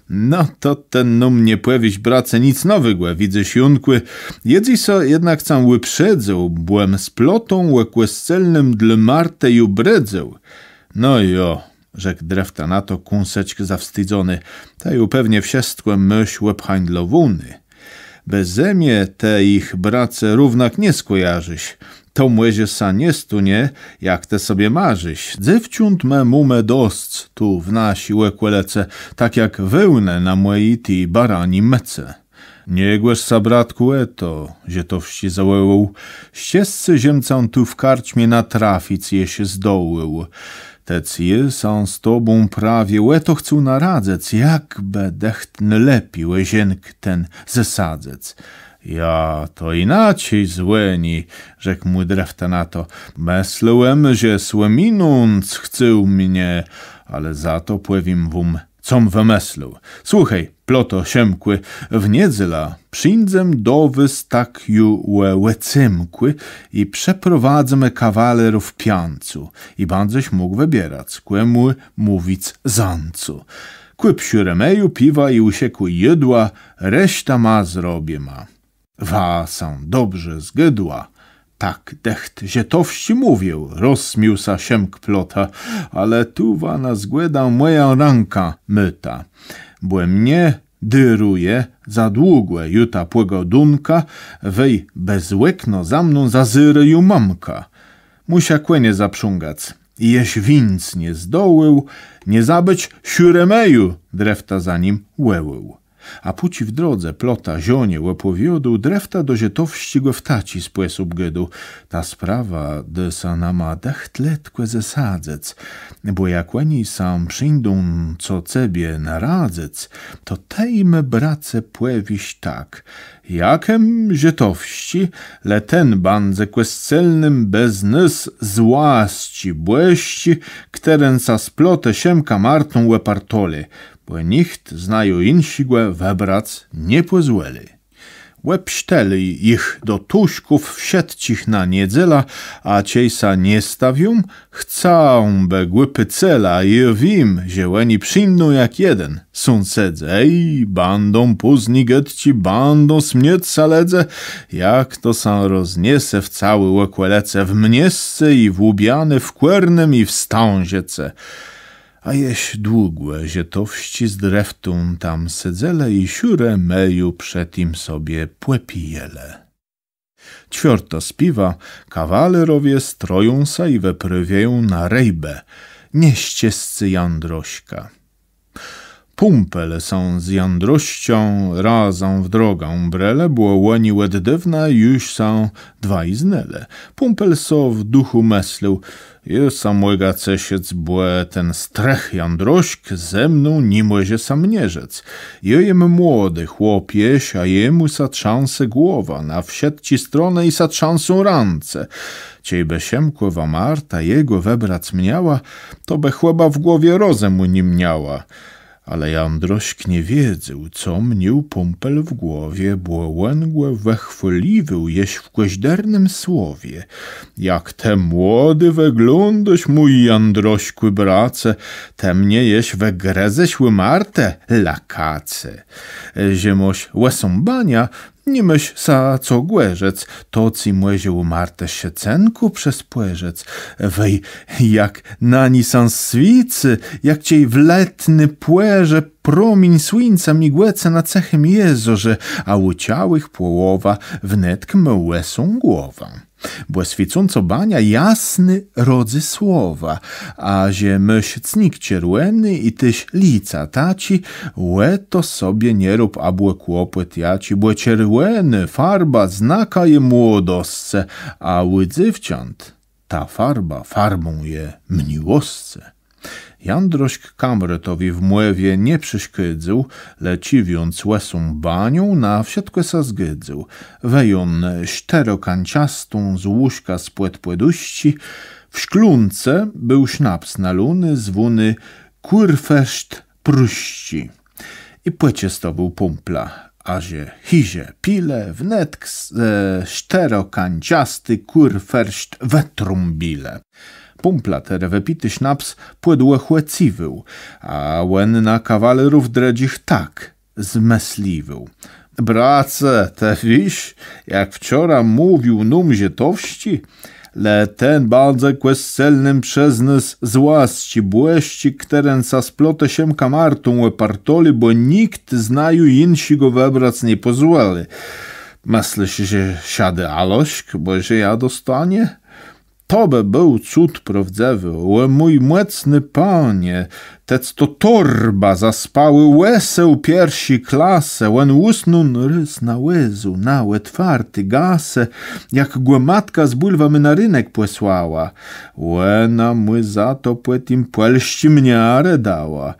No to të nóm nie pòwiész, brace, nic nowégò, widzysz, Jónkù. Jô dzysô jednak cã ùprzedzôł, bò jem z Plotą ò kòscelnym dlô Martë ju bredzôł. No jo, rzekł Drefta na to kąseczk zawstidzony, të ju pewnie wszëtkò môsz òbhańdlowóné. Beze mie të jich, brace, równak nie skòjarzisz. To mòże sã nie stónie, jak të sobie marzisz. Dzéwcząt më mómë dosc tu w naszi òkòlëcë, tak jak wełnë na mòji ti barani mëcë. Nie gòrz sã, bratkù, ò to, Żëtowsczi zawòłôł. Szczescé, żem cã tu w karczmie natrafic jesz zdołôł. Tec jô sã z tobą prawie ò to chcôł naradzëc, jak bë dëcht nôlepi òżenk ten zesadzëc. Ja to jinaczi zwëni, rzekł mù Drefta na to. Mëslôłem, że sã òminąc chcôł mie, ale za to pòwiém wóm, com wëmëslôł. Słëchôj, Ploto Szëmkù, w niedzelã przińdzem do was tak ju ò òcemkù i przëprowadzymë kawalerów piãcu i bãdzesz mógł wëbierac, kòmù mówic zãcu. Kùp szuremëju, piwa i ùszëkùj jôdła, resztã ma zrobima. Wa sã dobrze zgôdła. Tak dëcht Żetowsczi mówił, rozsmiôł sã Szëmk Plota, ale tu wa na zgòdã mòjã rãkã môta. Bò mie dérëje za długò ju ta pògôdónka, wej bez òkno za mną zazérô ju mamka. Mùszã kònie zaprzëgac, jesz wińc nie zdołôł, nie zabëc szuremëju, Drefta za nim wòłôł. A pòczi w drodze Plota żonie òpòwiôdôł, Drefta do Żetowsczégò w taczi spòsób gôdôł: Ta sprawa dô sã nama dëcht letkò zesadzëc, bò jak òni sã przińdą co cebie naradzëc, to të jim, brace, pòwiész tak: Jakem Żetowsczi, le ten bãdze kòscelnym bez nas z łasczi bòsczi, chtëren sã z Plotë Szëmkã Martą òpartoli, bò nicht z naju jinszégò wëbrac nie pòzwòli. Òbsztelë jich do Tuszków wszëtczich na niedzelã, a czej sã nie stawią, chcã bë głupé celã, jô wiém, że òni przińdą jak jeden. Sąsedze, ej, bãdą pózni gôdczi, bãdą smiôc sã lëdze, jak to sã rozniese w całi òkòlëcë, w Miesce i w Łubianie, w Kòrnem i w Stãżëcë. A jesz długò Żetowsczi z Dreftą tam sedzelë i szuremëju przë tim sobie pòpijelë. Czwiôrtô spiéwa. Kawalerowie stroją sã i wëprôwiają na rejbë. Nieszczescé Jandroszka. Pùmpel sã z Jandroszczã razã w drogã brelë, bò òni òd dôwna ju sã dwaj znelë. Pùmpel so w dëchù mëslôł: Jô sã mògã ceszëc, bò ten strëch Jandroszk ze mną ni mòże sã mierzëc. Jô jem młodi chłop jesz, a jemù sã trzãse głowa na wszëtczé stronë i sã trzãsą rãce. Czejbë Szëmkòwa Marta jegò wëbrac miała, to bë chòba w głowie rozëmù ni miała. Ale Jandroszk nie wiedzôł, co miôł Pùmpel w głowie, bò òn gò wëchwôliwôł jesz w kòżdérnym słowie. Jak të młodi wëglądôsz, mój Jandroszkù brace, të mie jesz wëgrëzesz ò Martã, lakace. Że môsz łësą baniã, ni môsz sã co gòrzëc, to cë mòże ò Martë szëcënkù przëspòrzëc. Wej, jak na ni sã swiécy, jak czej w letny pòrze promiéń słuńca migòce na cëchim jezorze, a ù całëch pòłowa wnetk mô łësą głowã. Bò swiécącô bania jasné rodzy słowa, a że môsz cnik czerwòny i téż lica taczé, ò to sobie nie rób abò kłopòt jaczi, bò czerwònô farba znakã je młodoscë, a ù dzéwcząt ta farba farbą je miłoscë. Jandroszk kamrôtowi w mòwie nie przeszkôdzôł, le cziwiąc łësą banią, na wszëtkò sã zgôdzôł. Wëjął szterokańcastą z łóżka spòd pòdùszczi, w szklónce béł sznaps nalóny, zwóny kùrfeszt prësczi. I pòczestowôł Pùmpla, a że chiże pilë, wnetk ze szterokańcasti kùrfeszt wëtrąbilë. Pùmpla terô wëpiti sznaps pòdłëchòcëwôł, a òn na kawalerów drëdżich tak zmësliwôł: Brace, të wiész, jak wczora mówił nóm Żetowsczi, le ten bãdze kòscelnym przez nas z łasczi bòsczi, chtëren sã z Plotë Szëmkã Martą òpartoli, bò nicht z naju jinszégò wëbrac nie pòzwòli. Mëslisz, że szadi Aloszk bòżi jã dostónie? to bë béł cud prôwdzëwi, ò mój mòcny panie, tec to torba zaspałô, òseł pierszi klasë, òn ùsnął rôz na wòzu, na òtwarti gasë, jak gò matka z bùlwama na rënk pòsłała. Òna mù za to pòtim pòlsczé miarë dała.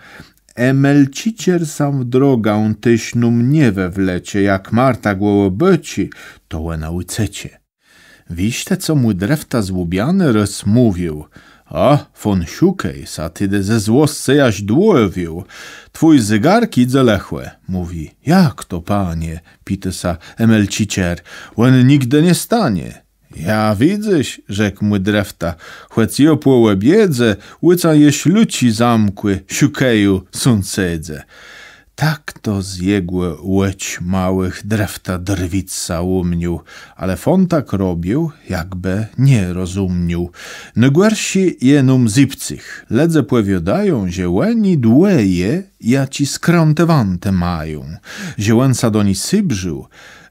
Emelciczer sã w drogã téż nóm nie wëwlecze, jak Marta gò òbôczi, to òna ùcecze. Wiész të, co mój Drefta z Łubianë rôz mówił? A, fón Szukej sã tedë ze złoscë jaż dłôwił. Twój zégark jidze lëchò, mówi. Jak to, panie? Pitô sã Emelciczer. Òn nigdë nie stanie. Ja, widzysz, rzekł mój Drefta, chòc jô pò òbiedze, ùca jesz luczi zamkłé, Szukeju, sąsedze. Tak to z jegò òcz małëch Drefta drwic sã ùmiôł, ale fón tak robił, jakbë nie rozumiôł. Nôgòrszi je nóm Zybcych. Lëdze pòwiôdają, że òni dwòje jaczés skrãtë-wãtë mają, że òn sã do ni sëbrził,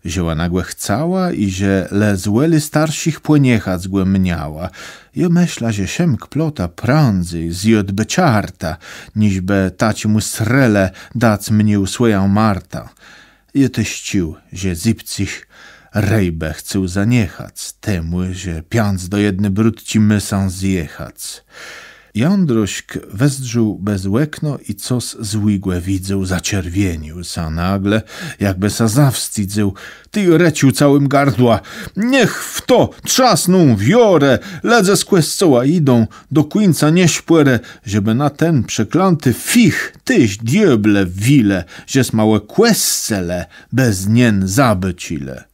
że òna gò chcała i że le z wòlë starszich pòniechac gò miała. Jô mëszlã, że Szëmk Plota prãdzy zjôdł bë czarta, niż bë taczémù srelë dac miôł swòjã Martã. Jô téż czuł, że Zybcych rejbë chcôł zaniechac, temù, że piãc do jedny brutczi mùszą zjechac. Jandrosk wezdrzôł bez òkno i cos złégò widzôł, zaczerwienił sã nagle, jakbë sã zawstidzył. Tej rëczôł całim gardłã: Niech w to trzasną wiorë, lëdze z kòscoła jidą, do kùńca nie szpòrë, żebë na ten przeklãti fich téż diôblë wilë, żes ma ò kòscele bez nien zabôczilë.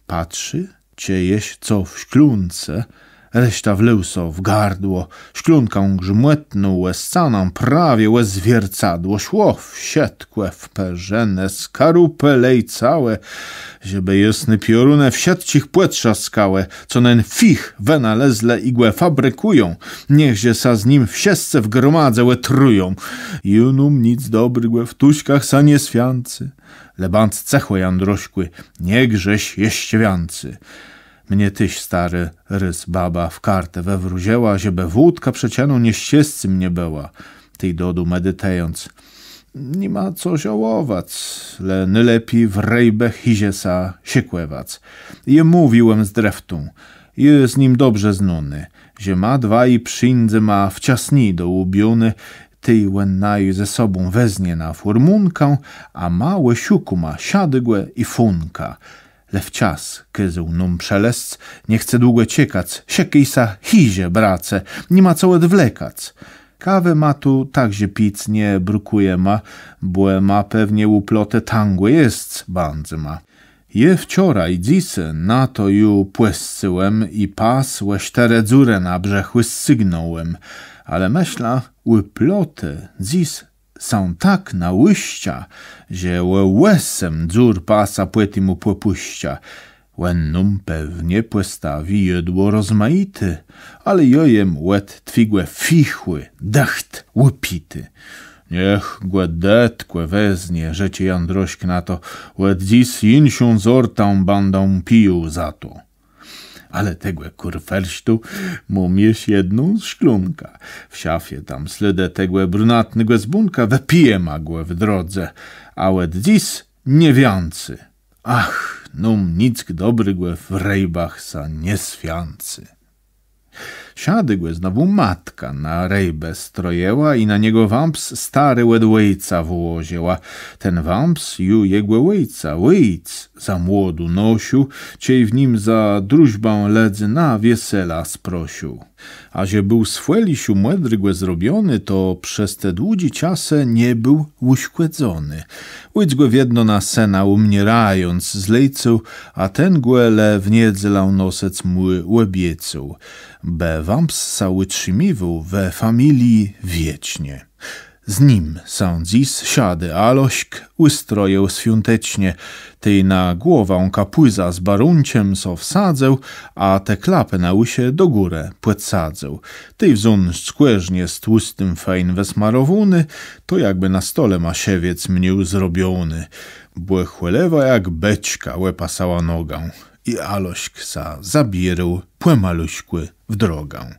Patrzi, czë jesz co w szklónce, resztã wlôł so w gardło. Szklónkã grzmòtnął ò scanã, prawie ò zwiercadło. Szło wszëtkò w perzënã, skarëpë lecałë, żebë jasné piorunë wszëtczich pòtrzaskałë, co nen fich wënalezlë i gò fabrikùją. Niechże sã z nim wszëscë w gromadze òtrëją. Ju nóm nic dobrégò w tuszkach sã nie swiãcy. Le bądz cëchò, Jandroskù, nie grzesz jeszcze wiãcy. Mie téż, stôri, rôz baba w kartë wëwróżëła, żebë wódka przëczëną nieszczescô mie bëła. Tej dodôł, meditëjąc: Ni ma co żałowac, le nôlepi w rejbë chiże sã szëkòwac. Jô mówił jem z Dreftą, jô z nim dobrze znóny, że ma dwaji przińdzema wczasni do Łubióny, tej òn naju ze sobą weznie na fùrmónkã, a ma òszukóma Szadégò i Fónka. Le wczas kôzôł nóm przëlezc, nie chce długò czekac, szëkôj sã chiże, brace, ni ma co òdwlekac. Kawë ma tu także pic nie brëkùjema, bò ma pewnie ù Plotë tãgò jesc bãdzema. Jô wczora i dzys na to ju pòscył jem i pas ò sztërë dzurë na brzëchù scygnął jem, ale mëszlã, ù Plotë dzys sã tak nałiszczã, że ò òsem dzur pasa pòtimù pòpùszczã. Òn nóm pewnie pòstawi jedło rozmajité, ale jô jem òd twégò fichù dëcht ùpiti. Niech gò dëtkò weznie, rzecze Jandrosk na to, òd dzys jinszą zortã bãdã pił za to. Ale tegò kùrfelsztu móm jesz jedną szklónkã. W szafie tam slôdë tegò brunatnégò zbónka, wëpijema gò w drodze, a òd dzys nie wiãcy. Ach, nóm nick dobrégò w rejbach sã nie swiãcy. Szadégò znowù matka na rejbë strojëła i na niegò wãps stôri òd òjca włożëła. Ten wãps ju jegò òjca òjc za młodu nosył, czej w nim za drużbã lëdzy na wieselé sprosził. A że béł z fòliszu mòdrégò zrobiony, to przez te dłudżé czasë nie béł ùszkòdzony. Òjc gò wiedno na sëna ùmiérając zlecył, a ten gò le w niedzelã nosëc mù òbiecył, bë wãps sã ùtrzimiwôł we familii wiecznie. Z nim sã dzys Szadi Alosk ùstrojił swiątecznie, tej na głowã kapùzã z barónczem so wsadzył, a te klapë na ùszë do górë pòdsadzył. Tej wzął skòrznie z tłustim fejn wësmarowóné, to jakbë na stole Maszewiec miôł zrobioné, bò chòlewa jak beczka òpasała nogã. i Alosk sã zabiérôł pòmaluszkù w drogã.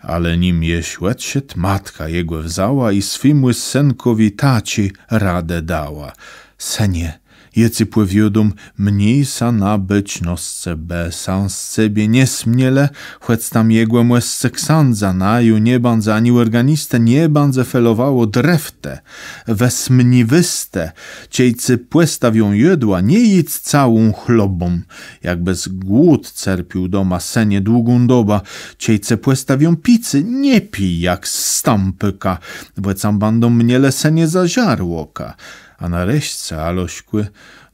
Ale nim jesz òdszedł, matka jegò wzãła i swémù sënkòwi taczé radë dała: Sënie, jô cë pòwiôdóm, miéj sã na bôcznoscë, bë sã z cebie nie smielë, chòc tam jegòmòsc ksãdza naju nie bãdze ani òrganistë, nie bãdze felowało drewtë we smniwëstë. Czej cë pòstawią jôdła, nie jédz całą chlobą, jakbës głód cerpiôł doma, sënie, długą dobã. Czej cë pòstawią picé, nie pij jak stãpôka, bò cã bãdą mielë, sënie, za żarłoka. A nareszce, Aloskù,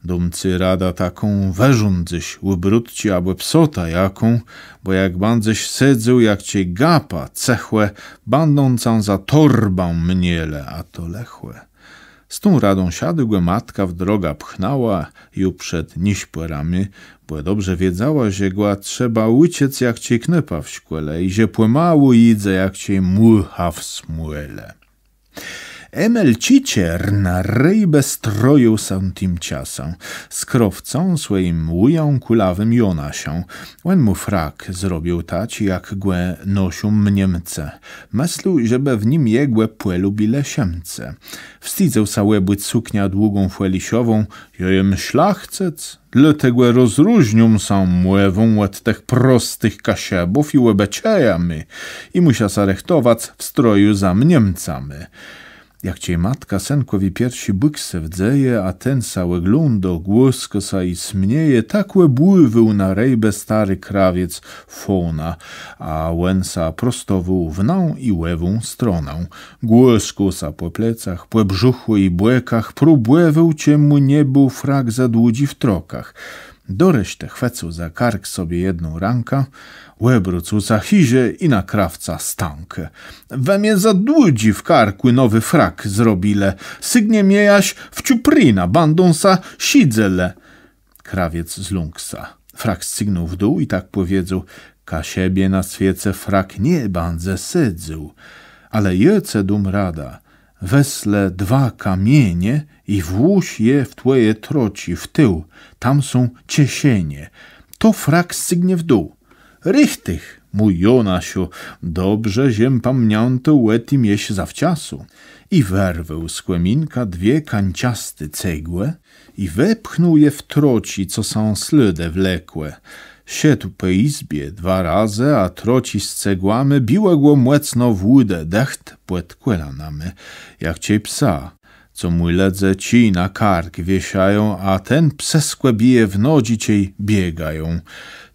dóm cë radã taką: wërządzëż ù brutczi abò psotã jaką, bò jak bãdzesz sedzôł jak czej gapa cëchò, bãdą cã za torbã mielë, a to lëchò. Z tą radą szadłégò matka w drogã pchnãła ju przed nieszpòrami, bò dobrze wiedzała, że gò trzeba ùczëc jak czej knôpa w szkòle i że pòmału jidze jak czej mùcha w smòle. Emil Cziczer na rejbë stroił sã tim czasã z krôwcã swòjim, wùjã Kùlawim Jonaszã. Òn mù frak zrobił taczi, jak gò noszą Miemcë. Mëslôł, żebë w nim jegò pòlubilë Szëmcë. Wstidzył sã òbùc sukniã długą fòliszową: Jô jem szlachcëc, dlôtegò rozróżnióm sã mòwą òd tëch prostëch Kaszëbów i òbëczajami, i mùszã sã rëchtowac w stroju za Miemcami. Jak czej matka sënkòwi pierszi bùksë wdzeje, a ten sã òglądô, głôskô sã i smieje, tak òbùwôł na rejbë stôri krawiec Fóna, a òn sã prostowôł w ną i òwą stronã. Głôskôł sã pò plecach, pò brzëchù i bòkach, próbòwôł, czë mù nie béł frak za dłudżi w trokach. Do resztë chwëcył za kark sobie jedną rãką, òbrócył sã chiże i na krawca stãkô: Wë mie za dłudżi w karkù nowi frak zrobilë, sygnie mie jaż w czëprënã, bãdą sã szidzëlë. Krawiec zląkł sã, frak scygnął w dół i tak pòwiedzôł: Kaszëbie na swiece frak nie bãdze sedzôł. Ale jô cë dóm radã: wez le dwa kamienie i włóż je w twòje troczi w tił, tam są czeszenie. To frak scygnie w dół. Richtich, mój Jonaszu, dobrze żem pamiãtôł ò tim jesz zawczasu. I wërwôł z kòminka dwie kańcasté cegłë i wepchnął je w troczi, co sã slôdë wlekłë. Szedł pò jizbie dwa razë, a troczi z cegłami biłë gò mòcno w łëdë, dëcht pòd kòlanami, jak czej psa, co mù lëdze czij na kark wieszają, a ten psëskò bije w nodżi, czej biegają.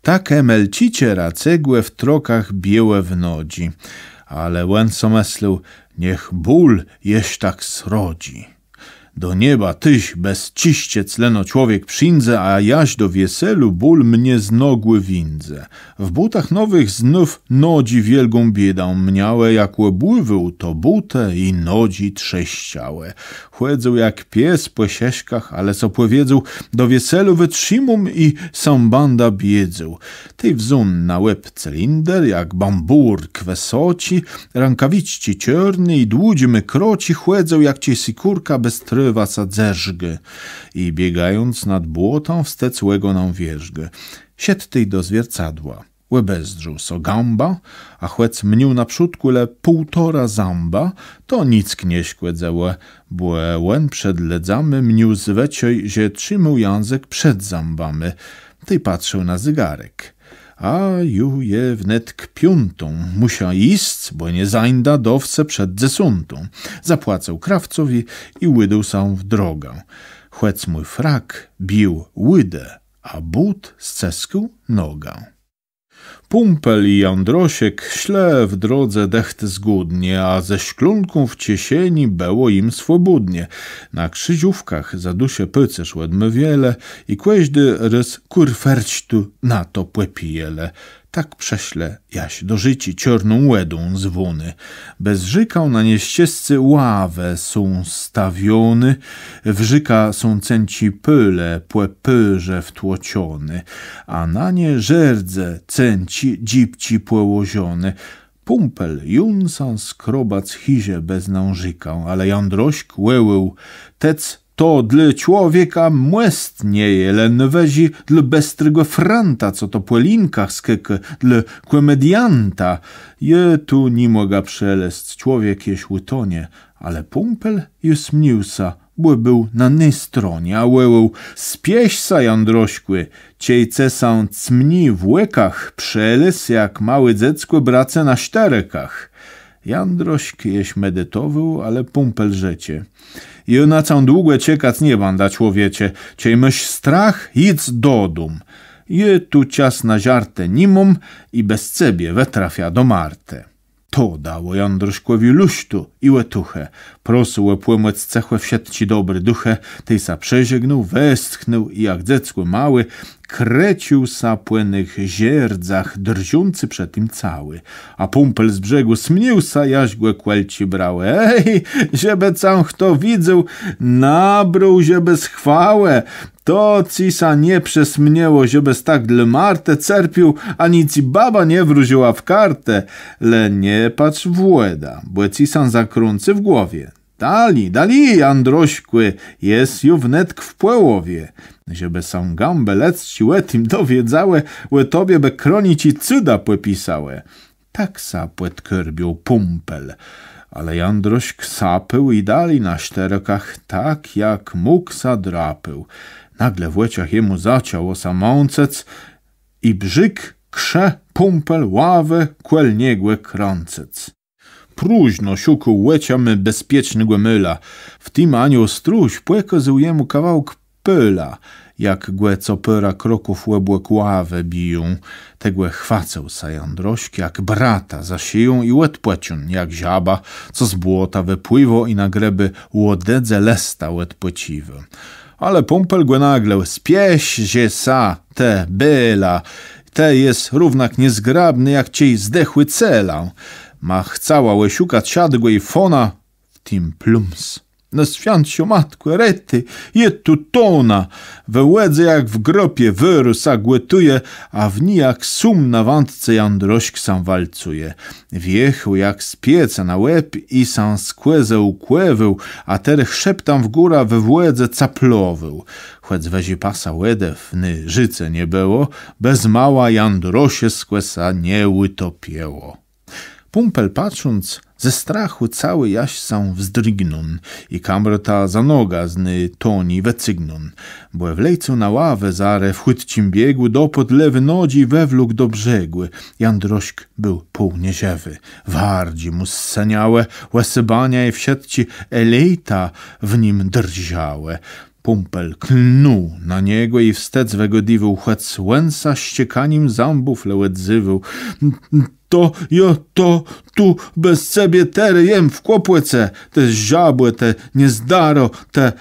Tak Emil Cziczera cegłë w trokach biłë w nodżi. Ale òn so mëslôł: Niech ból jesz tak srodżi. Do nieba téż bez cziszczëc leno człowiek przińdze, a jaż do wieselu ból mie z nogù wińdze. W bótach nowëch znów nodżi wiôlgą biédã miałë, jak òbùwôł, to bótë i nodżi trzeszczałë. Chòdzył jak pies pò szëszkach, ale so pòwiedzôł: Do wieselu wëtrzimóm i sã bãdã biédzył. Tej wzął na łeb cylinder, jak bambùrk wësoczi, rãkawiczczi czôrné i dłudżimi kroczi chòdzył, jak czej sykórka bez trôwã sã dzerzgô i biegając nad błotã wstec ògònã wierzgô. Szedł tej do zwiercadła. Òbezdrzôł so gãbã, a chòc miôł naprzódkù le półtora zãba, to nick nie szkòdzëło, bò òn przed lëdzami miôł zwëczôj, że trzimôł jãzëk przed zãbami. Tej patrzôł na zégark. A ju je wnet k piątą. Mùszã jic, bò nie zańdã do wsë przed dzesątą. Zapłacył krawcowi i ùdôł sã w drogã. Chòc mù frak bił łëdë, a bót scëskôł nogã. Pùmpel i Jandrosek szlë w drodze dëcht zgódnie, a ze szklónką w czeszeni bëło jim swòbódnie. Na krziżówkach za duszã pôcérz òdmôwielë i kòżdi rôz kùrfersztu na to pòpijelë. Tak przëszlë jaż do rzéczi Czôrną Wòdą zwóny. Bez rzékã na nieszczescé ławë są stawióné, w rzékã są cenczé pôle pò pôrze wtłoczoné, a na nie żerdze cenczé dzibczi pòłożoné. Pùmpel jął sã skrobac chiże bez nã rzékã, ale Jandrosk wòłôł: Tec to dlô człowieka mòst nie je, le nôwëżi dlô bestrégò franta, co to pò linkach skôkô, dlô kòmedianta. Jô tu ni mògã przelezc, człowiek jesz ùtonie. Ale Pùmpel ju smiôł sã, bò béł na ny stronie, a wòłôł: „Spiesz sã, Jandroskù, czej cë sã cmni w òkach, przelez jak môłé dzeckò, brace, na sztërëkach”. Jandrosk jesz meditowôł, ale Pùmpel rzecze: „Jô na cã długò czekac nie bãdã, człowiecze. Czej môsz strach, jidz dodóm. Jô tu czas na żartë ni móm i bez cebie wëtrafiã do Martë”. To dało Jandroskòwi lusztu i òtuchë. Prosył ò pòmòc cëchò wszëtczé dobré dëchë, tej sã przeżegnôł, westchnął i jak dzeckò môłé krãcył sã pò nëch żerdzach, drżący przë tim całi. A Pùmpel z brzegù smiôł sã, jaż gò kòlczi brałë. „Ej, żebë cã chto widzôł, nabrôł żebës chwałë. To cë sã nie przësniło, żebës tak dlô Martë cerpiôł, ani cë baba nie wróżëła w kartë. Le nie patrz w wòdã, bò cë sã zakrący w głowie. Dali, dali, Jandroskù, jes ju wnetk w pòłowie. Żebë sã gãbë lëdzczé ò tim dowiedzałë, ò tobie bë kroniczi cuda pòpisałë”. Tak sã pòdkôrbił Pùmpel. Ale Jandrosk sapôł i dali na sztërëkach, tak jak mógł, sã drapôł. Nagle w òczach jemù zaczãło sã mącëc i brzég, krze, Pùmpel, ławë kòl niegò krącëc. Próżno szukôł òczama bezpiecznégò môla. W tim aniół stróż pòkôzôł jemù kawałk pôla, jak gò co pôrã kroków òbòk ławë biją. Tegò chwacył sã Jandrosk jak brata za szëjã i òdpòczął, jak żaba, co z błota wëpłiwô i na grëbi łodëdze lësta òdpòcziwô. Ale Pùmpel gò nagle: „Spiesz że sã, të bëla, të jes równak niezgrabny jak czej zdechłé celã”. Ma chcała òszukac szadégò i fóna, w tim plums. „Nôswiãtszô Matkò, retë, jô tu tonã”. We wòdze jak w gropie wërôs sã gòtëje, a w ni jak sóm na wãdce Jandrosk sã walcëje. Wjachôł jak z pieca na łeb i sã skòzełkòwôł, a terô chrzeptã w górã we wòdze caplowôł. Chòc wëżi pasa wòdë w ny rzéce nie bëło, bez mała Jandrosëskò sã nie ùtopiło. Pùmpel patrząc, ze strachù całi jaż sã wzdrignął i kamrôta za nogã z ny toni wëcygnął. Bò wlecôł na ławã zarô, w chùtczim biegù dopôdł lewé nodżi i wëwlókł do brzegù. Jandrosk béł pół nieżëwi. Wardżi mù sceniałë òsôbania i wszëtczé elita w nim drżałë. Pùmpel klnął na niegò i wstec wëgôdiwôł, chòc òn sã szczekanim zãbów le òdzéwôł: „To jô to tu bez cebie terô jem w kłopòce, të żabò, të niezdaro, të,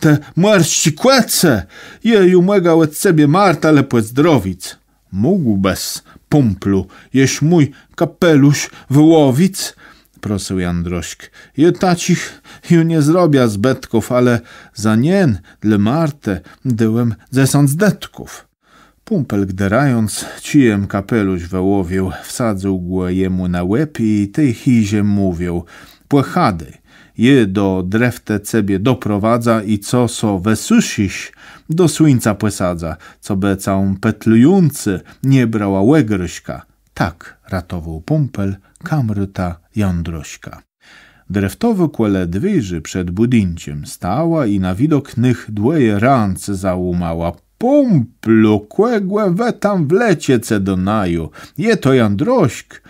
të mòrsczé kòce. Jô ju mògã òd cebie Martã le pòzdrowic”. „Mógłbës, Pùmplu, jesz mój kapelusz wëłowic?” prosył Jandrosk. „Jô taczich ju nie zrobiã zbëtków, ale za nien dlô Martë dôłem dzesãc dëtków”. Pùmpel gderając, czijem kapelusz wëłowił, wsadzył gò jemù na łeb i tej chiże mówił: „Pòchadôj, jô do Dreftë cebie doprowadzã i co so wësëszisz, do słuńca pòsadzã, cobë cã pëtlëjącô nie brała ògrôżka”. Tak ratowôł Pùmpel kamrôta Jandroska. Dreftowô kòle dwiérzi przed bùdinczem stała i na widok nëch dwòje rãce załómała. „Pùmplu, kògò wë tam wleczece do naju? Je to Jandrosk.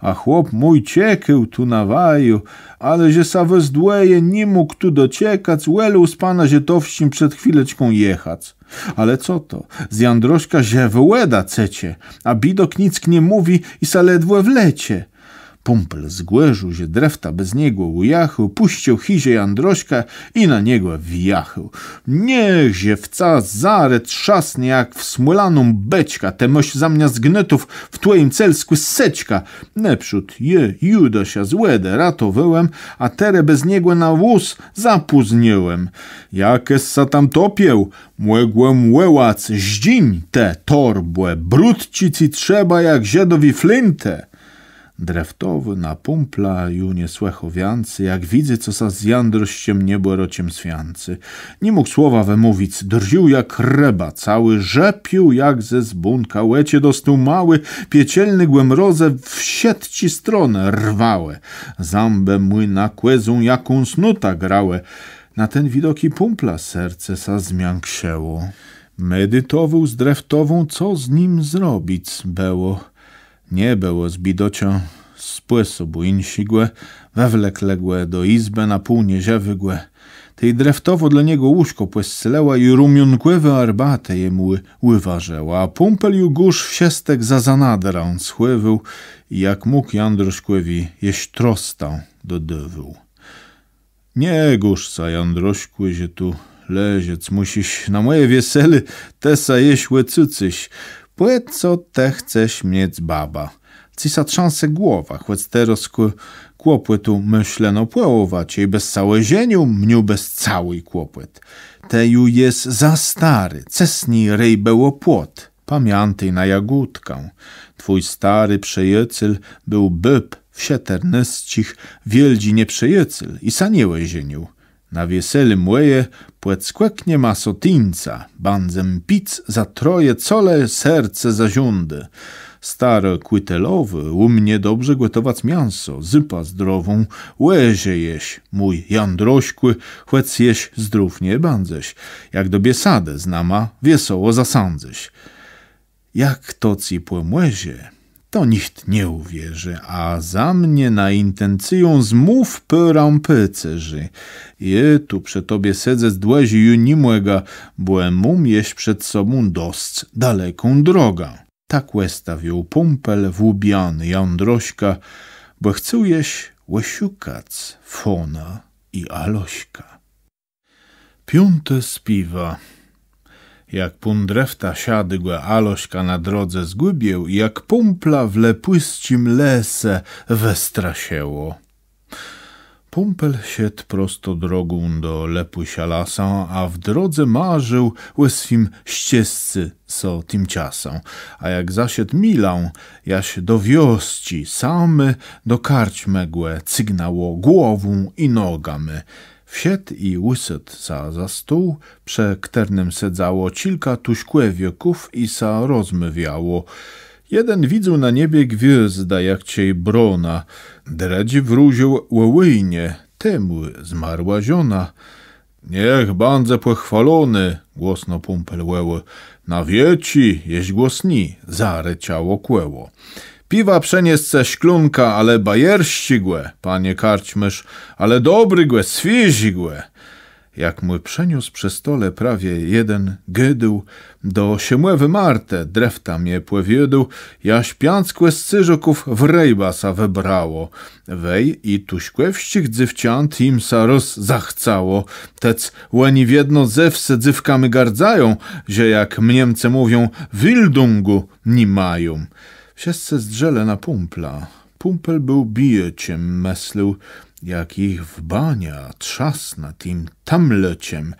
A chłop mój czekôł tu na waju, ale że sã was dwòje ni mógł tu doczekac, wòlôł z panã Żëtowsczim przed chwileczką jechac. Ale co to? Z Jandroska żëwô wòda cecze, a biédôk nick nie mówi i sã ledwò wlecze”. Pùmpel zgòrził, że Drefta bez niegò ùjachôł, pùscył chiże Jandroska i na niegò wjachôł. „Niech żëwca zarô trzasnie jak w smòlaną beczkã, të môsz zamiast gnôtów w twòjim celskù seczkã. Nôprzód jô Judasza z wòdë ratowôłem, a terô bez niegò na wóz zapózniłem. Jakës sã tam topił, mògłem wòłac: zdżiń, të torbò, brutczi cë trzeba jak Żëdowi flintë”. Dreftowô na Pùmpla ju nie słëchô wiãcy, jak widzy, co sã z Jandroszkã niebòrôkã swiãcy. Ni mógł słowa wëmówic, drżôł jak rëba całi, rzepił jak ze zbónka, òczë dostôł małé, piekielné gò mrozë we wszëtczé stronë rwałë. Zãbë mù na kòzã jakąs nótã grałë. Na ten widok i Pùmpla serce sã zmiãkczëło. Medytowôł z Dreftową, co z nim zrobic bëło. Nie bëło z biédôkã spòsobu jinszégò, wëwleklë gò do jizbë na pół nieżëwégò. Tej Dreftowô dlô niegò łóżkò pòscelëła i rumiónkòwą arbatã jemù ùwarzëła, a Pùmpel ju gòrz wszëstek za zanadrã schòwôł i jak mógł Jandroszkòwi jesz trostã dodôwôł. Nie gòrz sã, Jandroszkù, że tu leżec mùszisz. Na mòje wieselé të sã jesz òcucysz. Pò co të chcesz miec babã? Cë sã trzãse głowa, chòc terôzkù kłopòtu, mëszlã, no pòłowa, czejbës sã òżenił, miôłbës całi kłopòt. Të ju jes za stôri, cësni rej bëło płot. Pamiãtôj na Jagódkã. Twój stôri przëjôcél béł bôb w szëternôscëch wiôldżi nieprzëjôcél i sã nie òżenił. Na wieselé mòje pòdskòknie ma so tuńca, bãdzem pic za troje, co le serce zażądô. Stôrô Kùtelowô ù mie dobrze gòtowac miãso, zupã zdrową, òżejesz, mój Jandroszkù, chòc jesz zdrów nie bãdzesz, jak do biesadë z nama wiesoło zasãdzesz. Jak to cë pòmòże, to nicht nie ùwierzi, a za mie na jintencëjã zmów pôrã pôcerzi. Jô tu przë tobie sedzec dłëżi ju ni mògã, bò móm jesz przed sobą dosc daleką drogã. Tak òstawił Pùmpel w ùbióny Jandroszka, bò chcôł jesz òszukac Fóna i Aloszka. Piątô spiéwa. Jak pón Drefta szadégò Aloszka na drodze zgùbił i jak Pùmpla w Lëpùsczim lese wëstraszëło. Pùmpel szedł prosto drogą do Lëpùsza lasa, a w drodze marził ò swim szczescym so tim czasã. A jak zaszedł milã, jaż do wiosczi sami, do karczmë gò cygnãło głową i nogami. Wszedł i ùsôdł sã za stół, przë chtërnym sedzało czilka tuszkòwiôków i sã rozmôwiało. Jeden widzôł na niebie gwiôzdã, jak czej bróna, drëdżi wróżił ò wòjnie, temù zmarła żona. Niech bãdze pòchwôlony, głosno Pùmpel wòłô. Na wieczi jesz głosni zarëczało kòło. Piwa przëniesce szklónkã, ale bajersczégò, panie karczmôrz, ale dobrégò, swiéżégò. Jak mù przëniósł, przë stole prawie jeden gôdôł, do Szëmòwi Martë Drefta mie pòwiôdôł, jaż piãc kòscérzôków w rejbë sã wëbrało. Wej i tuszkòwsczich dzéwczãt jim sã rôz zachcało. Tec òni wiedno ze wsë dzéwkami gardzają, że, jak Niemcë mówią, Bildungù ni mają. Wszëscë zdrzelë na Pùmpla. Pùmpel béł bijôczem, mëslôł, jak jich w baniã trzasnã tim tëmlôczem.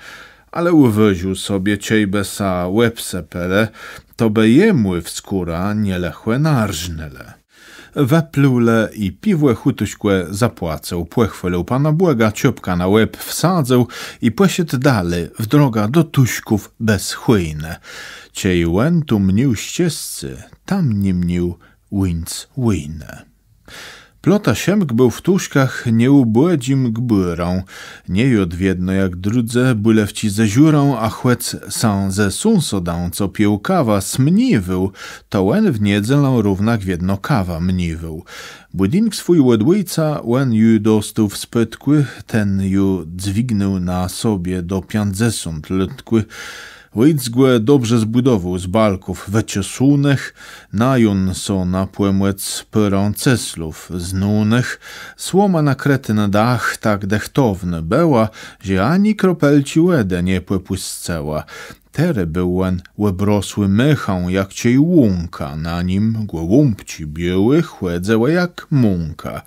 Ale ùwôżił sobie, czejbë sã òbsëpelë, to bë jemù w skórã nielëchò narżnãlë. Wëplëlë i piwò chùtuszkò zapłacył, pòchwôlił Pana Bòga, czôpkã na łeb wsadzył i pòszedł dali w drogã do Tuszków bez chòjnë. Czej òn tu miôł szczescé, tam ni miôł wiãc wòjnë. Plota Szëmk béł w Tuszkach nieùbòdżim gbùrã. Nie jôdł wiedno jak drëdzë bùlewczi ze żurã, a chòc sã ze sąsadã, co pił kawã, smiéwôł, to òn w niedzelã równak wiedno kawã miéwôł. Bùdink swój òd òjca òn ju dostôł w spôdkù, ten ju dwignął na sobie do piãcdzesąt lôtkù. Òjc gò dobrze zbùdowôł z balków wëcesónëch, najął so na pòmòc pôrã ceslów znónëch. Słoma nakrëtô na dach tak dëchtowno bëła, że ani kropelczi wòdë nie pòpùscëła. Terô béł òn òbrosłi mechã jak czej łąka, na nim gòłąbczi biôłé chòdzëłë jak mąka.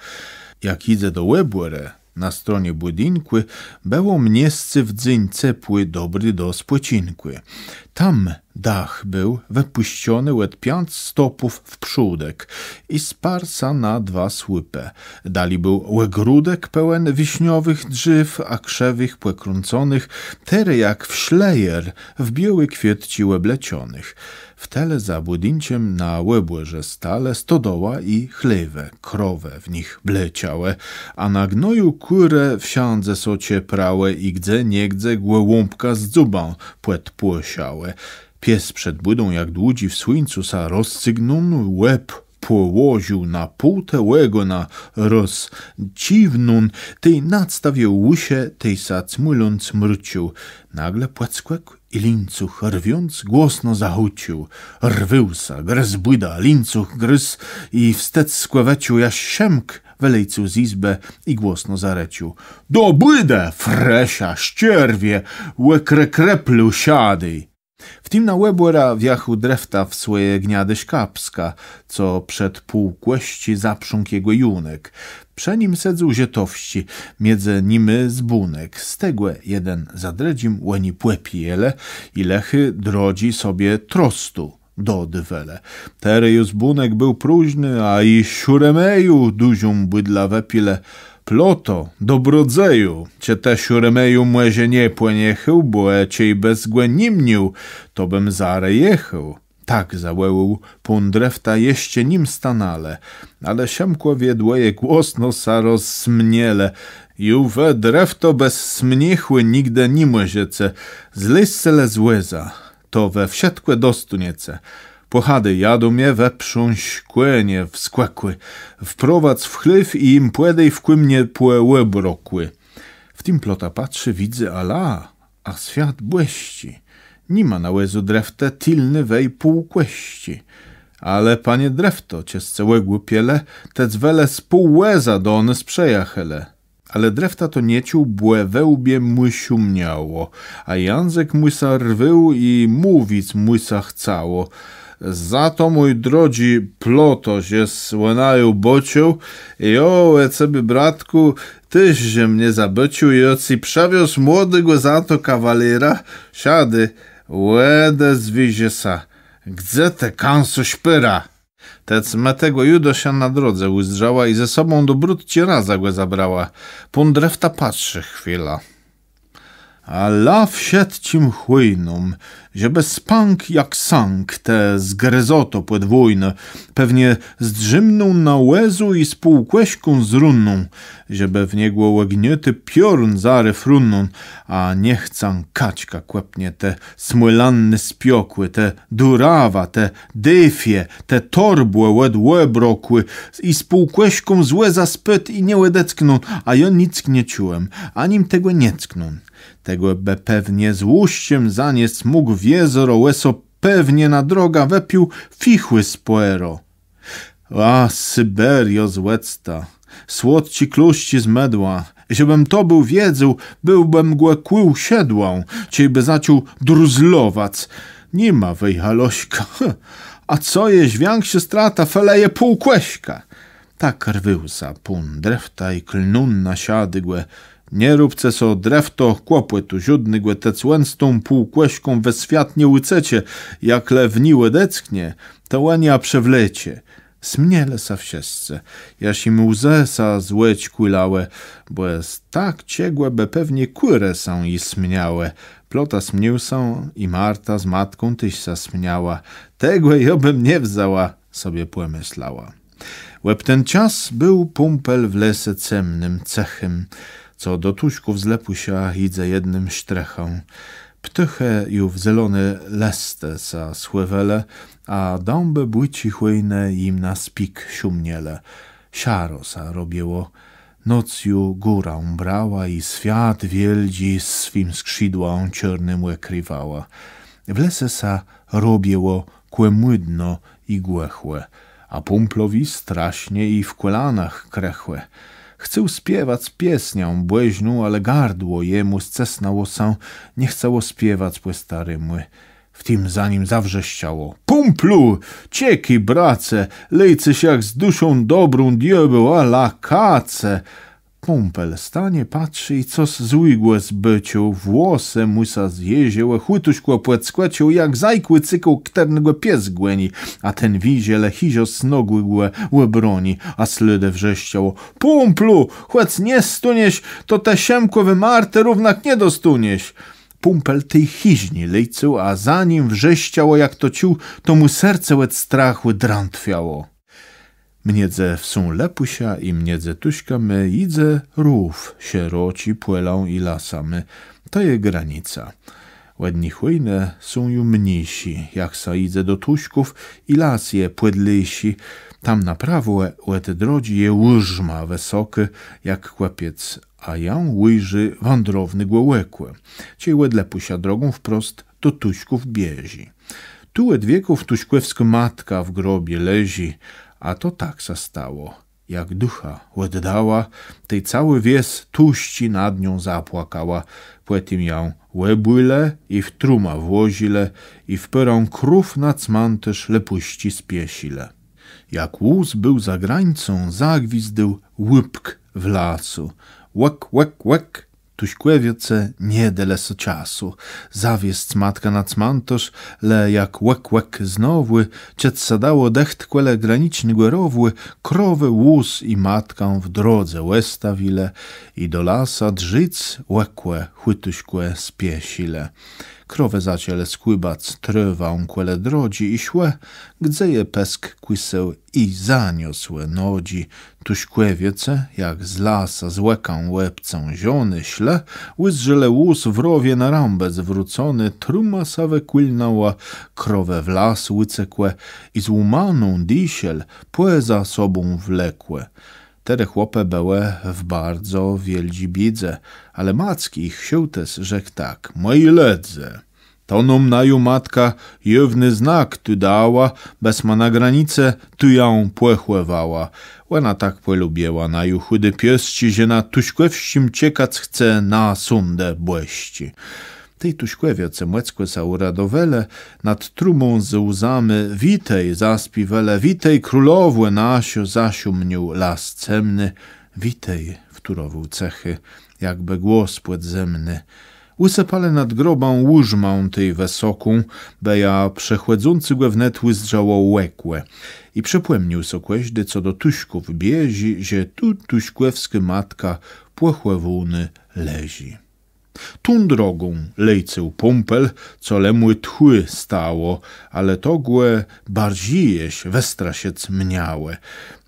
Jak jidze do òbòrë, na stronie bùdinkù bëło miescé w dzéń cepłi dobré do spòczinkù. Tam dach béł wëpùszczony òd piãc stopów w przódk i sparł sã na dwa słëpë. Dali béł ògródk pełen wiszniowych drzéw, a krzëwëch pòkrąconëch, terô jak w szlejer w biôłé kwiôtczi òbleczonëch. W tële za bùdinczem na òbòrze stale stodoła i chlewë, krowë w nich bleczałë, a na gnoju kùrë wszãdze so czeprałë i gdzeniegdze gòłąbka z dzóbã pòdpłoszałë. Pies przed bùdą jak dłudżi w słuńcu sã rozcygnął, łeb pòłożił na półtë, ògònã rozcziwnął, tej nadstawił ùszë, tej sã cmùląc mrëczôł. Nagle pòdskòkł i lińcuch rwiąc, głosno zahùczôł. Rwôł sã, grëzł bùdã, lińcuch grëzł i wstec skòwëczôł, jaż Szëmk wëlecôł z jizbë i głosno zarëczôł: „Do bùdë, frësza, szczerwie, òkrekreplu, szadôj!” W tim na òbòrã wjachôł Drefta w swòje gniadé szkapska, co przed półkòszczi zaprzągł jegò Jónek. Przë nim sedzôł Żëtowsczi, midzë nimi Zbónek. Z tegò jeden za drëdżim òni pòpijelë i lëchi drodżi sobie trostu dodôwelë. Terô ju Zbónek béł próżny, a i szuremejù dużą bùdlã wëpilë. „Ploto, dobrodzeju, czë të szuremejù mòże nie pòniechôł, bò czejbës gò ni miôł, to bëm zarô jachôł”. Tak zawòłôł pón Drefta, jeszcze nim stanãlë. Ale Szëmkòwie dwòje głosno sã rozsmielë. „Ju wë, Drefto, bez smiechù nigdë ni mòżece. Zlezce le z wòza, to wë wszëtkò dostóniece. Pòchadôj, jadã mie wëprząc kònie w skòkù. Wprowadz w chléw i jim pòdôj w kùmie pò òbrokù”. W tim Plota patrzi, widzy, ala, a swiat błëszczi. Ni ma na wòzu Dreftë tilny wej półkòszczi. „Ale, panie Drefto, czësce ògłupielë, tec wë le z pół wòza do nas przëjachelë”. Ale Drefta to nie czuł, bò we łbie mù szëmiało, a jãzëk mù sã rwôł i mówic mù sã chcało. „Za to, mój drodżi Ploto, żes ò naju bôcził, jô ò cebie, bratkù, téż żem nie zabôcził, jô cë przëwiózł młodégò za to kawalera. Szadôj, òdezwij sã, gdze të kąsô szpéra?” Tec ma tegò Judasza na drodze ùzdrzała i ze sobą do brutczi razã gò zabrała. Pón Drefta patrzi chwilã. „Ala wszëtczim chòjnóm, żebë spãk jak sãk, të zgrëzoto pòdwójnô, pewnie zdrzémnął na wòzu i z półkòszką zrónął, żebë w niegò ògniôti piorun zarô frunął, a niech cã kaczka kòpnie, të smòlanny spiokù, të durawa, të dëfie, të torbò òd òbrokù, i z półkòszką z wòza spôdł i nie òdecknął, a jô nick nie czułem, anim tegò nie tknął. Tegò bë pewnie z ùszczym zaniesc mógł w jezoro, òn so pewnie na drogã wëpił fichù spòro. A, Syberiô z òcta, słodczé klószczi z mëdłã, żebëm to béł wiedzôł, béłbëm gò kùł szëdłã, czejbë zaczął druzlowac. Ni ma wej, Haloszka, a co jesz wiãkszô strata, felëje półkòszka”. Tak rwôł sã pón Drefta i klnął na Szadégò. „Nie róbce so, Drefto, kłopòtu żódnégò, tec òn z tą półkòszką we swiat nie ùcecze, jak le w ni òdecknie, to òn jã przëwlecze”. Smielë sã wszëscë, jaż jim łzë sã z òcz kùlałë, bò z tak czegò bë pewnie kùrë sã i smiałë. Plota smiôł sã i Marta z matką téż sã smiała. „Tegò jô bëm nie wzãła”, sobie pòmëslała. Òb ten czas béł Pùmpel w lese cemnym, cëchim, co do Tuszków z Lëpùsza jidze jednym sztrëchã. Ptôchë ju w zeloné lëstë sã schòwelë, a dãbë, bùczi, chòjnë jim na spik szëmielë. Szaro sã robiło. Noc ju górã brała i swiat wiôldżi swim skrzidłã czôrnym òkriwała. W lese sã robiło kòmùdno i głëchò, a Pùmplowi strasznie i w kòlanach krëchò. Chcôł spiewac piesniã bòżną, ale gardło jemù scësnãło sã, nie chcało spiewac pò starémù. W tim za nim zawrzeszczało: „Pùmplu, czekôj, brace, lecesz jak z dëszą dobrą diôbeł, a la kace!” Pùmpel stanie, patrzi i cos złégò zbôcził, włosë mù sã zjeżëłë, chùtuszkò pòdskòcził, jak zajk ùcékôł, chtërnégò pies gòni, a ten widzy, le chiżã snogù gò òbróni, a slôdë wrzeszczało: „Pùmplu, chòc nie stóniesz, to të Szëmkòwi Martë równak nie dostóniesz”. Pùmpel tej chiżni lecył, a za nim wrzeszczało, jak to czuł, to mù serce òd strachù drãtwiało. Midzë wsą Lëpùszã i midzë Tuszkama jidze rów szeroczi pòlama i lasama. To je granica. Òd nich wejnë są ju mniészi, jak sã jidze do Tuszków, i las je pòdlészi. Tam na prawò òd drodżi je ùrzma wësokô jak kòpiec, a jã ùzdrzi wãdrownégò òkò, czej òd Lëpùsza drogą wprost do Tuszków bieżi. Tu òd wieków tuszkòwskô matka w grobie leżi, a to tak sã stało. Jak dëcha òddała, tej całô wies Tuszczi nad nią zapłakała. Pòtim jã òbùlë i w trumã włożëlë, i w pôrã krów na cmãtôrz lëpùsczi spieszëlë. Jak wóz béł za grańcą, zagwizdôł łupk w lasu. Łëk, łëk, łëk. Tuszkòwiôcë nie delë so czasu. Zawiezc matkã na cmãtôrz, le jak łëk, łëk znowù, czëc sã dało dëcht kòle granicznégò rowù, krowë, wóz i matkã w drodze òstawilë i do lasa drzéc òkò chùtuszkò spieszëlë. Krowë zaczãłë skùbac trôwã kòle drodżi i szłë, gdze je pësk kùsôł i zaniosłë nodżi. Tuszkòwiôcë, jak z lasa z òkã òbcążony szlë, ùzdrzelë wóz w rowie na rãbë zwrócony, truma sã wëkùlnãła, krowë w las ùcekłë i złómóną diszel pòza sobą wlekłë. Tedë chłopi bëlë w bardzo wiôldżi biédze, ale Mack, jich szôłtës, rzekł tak: „Mòji lëdze, to nóm naju matka jawny znak tu dała, bësma na granicë tu jã pòchòwała. Òna tak pòlubiła naju chùdé piesczi, że na Tuszkòwsczim czekac chce na sądë bòsczi”. Tej Tuszkòwiôcë mòckò sã ùradowelë, nad trumą ze łzami „Witôj” zaspiéwelë: „Witôj, królowò naszô”, zaszëmił las cemny. „Witôj”, wtórowało cëchò, jakbë głos pòdzemny. Ùsëpelë nad grobã ùrzmã tej wësoką, bë jã przechòdzącégò wnet ùzdrzało òkò. I przëpòmniôł so kòżdi, co do Tuszków bieżi, że tu tuszkòwskô matka pòchòwónô leżi. Tą drogą lecył Pùmpel, co le mù tchù stało, ale to gò barżi jesz wëstraszëc miało.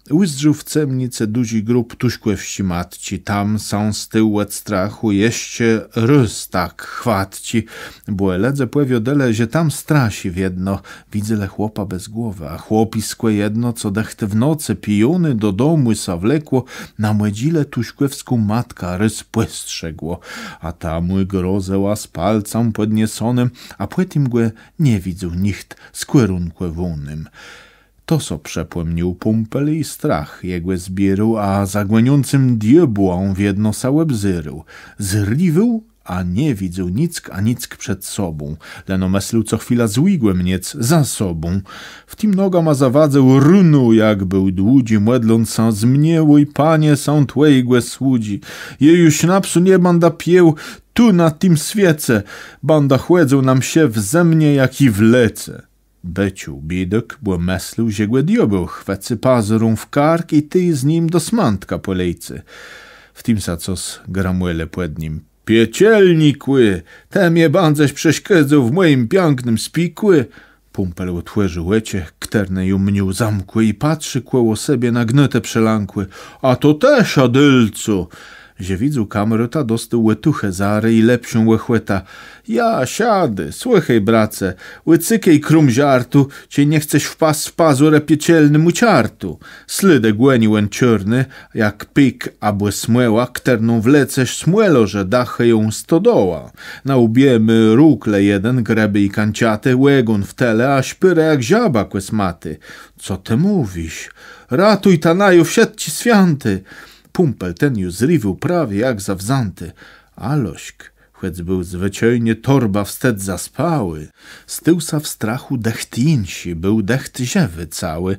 Ùzdrzôł w cemnicë dużi grób tuszkòwsczi matczi. Tam sã stôł òd strachù jeszcze rôz tak chwatczi, bò lëdze pòwiôdelë, że tam straszi wiedno. Widzelë chłopa bez głowë, a chłopiskò jedno, co dëcht w nocë pijóné do domù sã wlekło, na mòdżile tuszkòwską matkã rôz pòstrzegło. A ta mù grozëła z palcã pòdniesonym, a pò tim gò nie widzôł nicht skòrunkòwónym. To so przëpòmniôł Pùmpel i strach jegò zbiérôł, a za gòniącym diôbłã wiedno sã òbzérôł. Zriwôł, a nie widzôł nick a nick przed sobą, leno mëslôł co chwila złégò miec za sobą. W tim nogama zawadzôł, runął, jak béł dłudżi, mòdląc sã: „Zmiłëj, Panie, sã Twòjégò słudżi. Jô ju sznapsu nie bãdã pił tu na tim swiece, bãdã chòdzył na msze w zëmie, jak i w lece”. Beczôł biédôk, bò mëslôł, że gò diôbéł chwëcy pazurą w kark i tej z nim do Smãtka pòlecy. W tim sã cos gramòlë pòd nim: „Piekelnikù, të mie bãdzesz przeszkôdzôł w mòjim piãknym spikù?” Pùmpel òtworził òczë, chtërne ju miôł zamkłé, i patrzi kòło sebie na gnôtë przelãkłi. „A to të, szadélcu?” Że widzôł kamrôta, dostôł òtuchë zarô i lepszą òchòtã. „Ja, szadi, słëchôj, brace, ùcékôj króm żartu, czej nie chcesz wpasc w pazurë piekelnémù czartu. Slôdë gòni òn czôrné, jak pik abò smòła, chtërną w lece smòlôrze dëchôją stodoła. Na łbie mô róg le jeden, grëbi i kańcati, ògón w tële, a szpérë jak żaba kòsmati. Co të mówisz? Ratujta naju wszëtczi swiãti!” Pùmpel ten ju zriwôł prawie jak zawzãti. Alosk, chòc béł zwëczajnie torba wstid zaspałi, stôł sã w strachù dëcht jinszi, béł dëcht żëwi całi.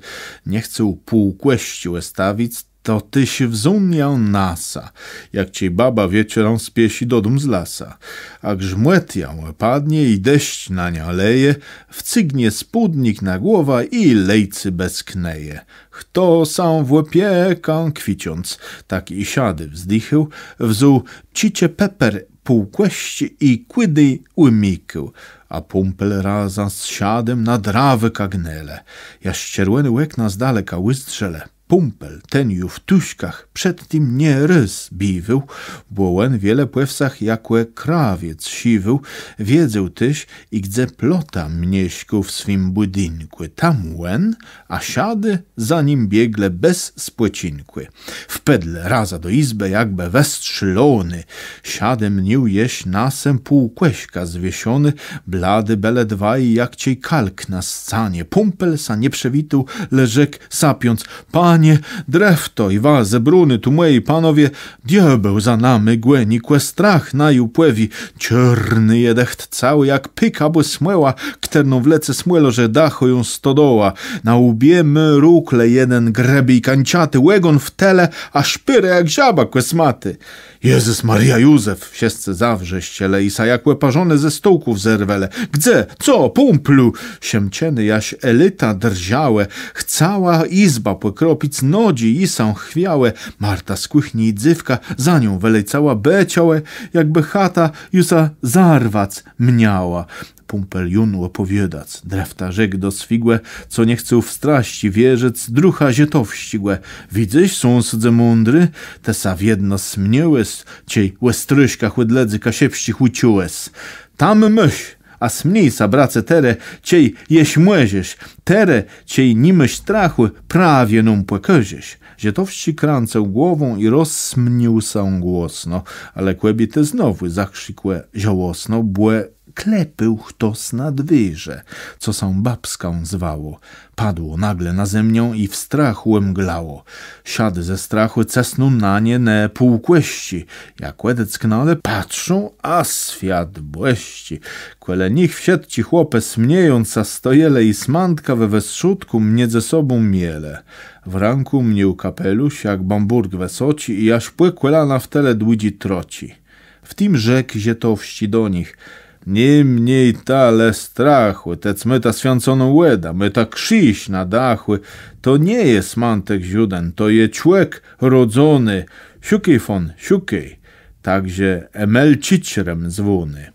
Nie chcôł pół kòscë òstawic, to të sã wzął jã na sã, jak czej baba wieczorã spieszi dodóm z lasa. A grzmòt jã òpadnie i deszcz na niã leje, wcygnie spódnik na głowã i lecy bez kneje. Chto sã w òpiekã kwicząc, tak i Szadi wzdichôł, wzął cëczi peper pół kòscë i kùdë ùmikôł. A Pùmpel razã z Szadim na drawë kagnãlë. Jaż czerwòné òkna z daleka ùzdrzelë. Pùmpel, ten ju w Tuszkach przedtim nie rôz biwôł, bò òn wiele pò wsach jakò krawiec szëwôł, wiedzôł téż, i gdze Plota mieszkôł w swim bùdinkù, tam òn, a Szadi za nim bieglë bez spòczinkù. Wpedlë razã do jizbë, jakbë wëstrzelony. Szadi miôł jesz na se pół kòszka zwieszony, bladi bëlë dwaj, jak czej kalk na scanie. Pùmpel sã nie przëwitôł, le rzekł sapiąc: „Panie, drefto i wa zebróny tu, mòji panowie, diôbéł za nami gòni, kò strach naju pòwi. Czôrny je decht całi jak pyk abò smòła, chtërną w lece smòlôrze dachùją stodołã. Na łbie mô róg le jeden grëbi i kańcati, ògón w tële, a szpérë jak żaba kòsmati”. „Jezës Marija Józef!” wszëscë zawrzeszczelë i sã jak òparzony ze stółków zerwelë. „Gdze? Co? Pùmplu!” Szëmczëny jaż lëta drżałë. Chcała jizbã pòkropic, nodżi ji sã chwiałë. Marta z kùchni i dzéwka za nią wëlecała, beczałë, jakbë chata ju sã zarwac miała. Pùmpel jął òpòwiadac. Drefta rzekł do swégò, co nie chcôł w strascë wierzëc, drëcha Żëtowsczégò: „Widzysz, sąsedze mądri, të sã wiedno smiôł jes, czej ò strôszkach òd lëdzy kaszëbsczich ùczuł jes. Tam môsz, a smiej sã, brace, terô, czej jesz mòżesz, terô, czej ni môsz strachù, prawie nóm pòkôżesz”. Żëtowsczi krãcył głową i rozsmiôł sã głosno, ale kòbiétë znowù zakrzikłë żałosno, bò klepôł chtos na dwiérze, co sã babską zwało. Padło nagle na zemiã i w strachù òmglało. Szadi ze strachù cësnął na nie ne pół kòscë. Jak òdecknãlë, patrzą, a swiat błëszczi. Kòle nich wszëtcë chłopi smiejąc sã stojelë i smãtka we westrzódkù midzë sobą mielë. W rãkù miôł kapelusz jak bambùrg wësoczi i jaż pò kòlana w tële dłudżi troczi. W tim rzekł Żëtowsczi do nich: „Ni mni ta le strachù, tec môta swiãconą wòdã, môta krziż na dachù, to nie je smãtk żóden, to je człek rodzony, szukôj fón, szukôj, tak że Emelczicrem zwóny”.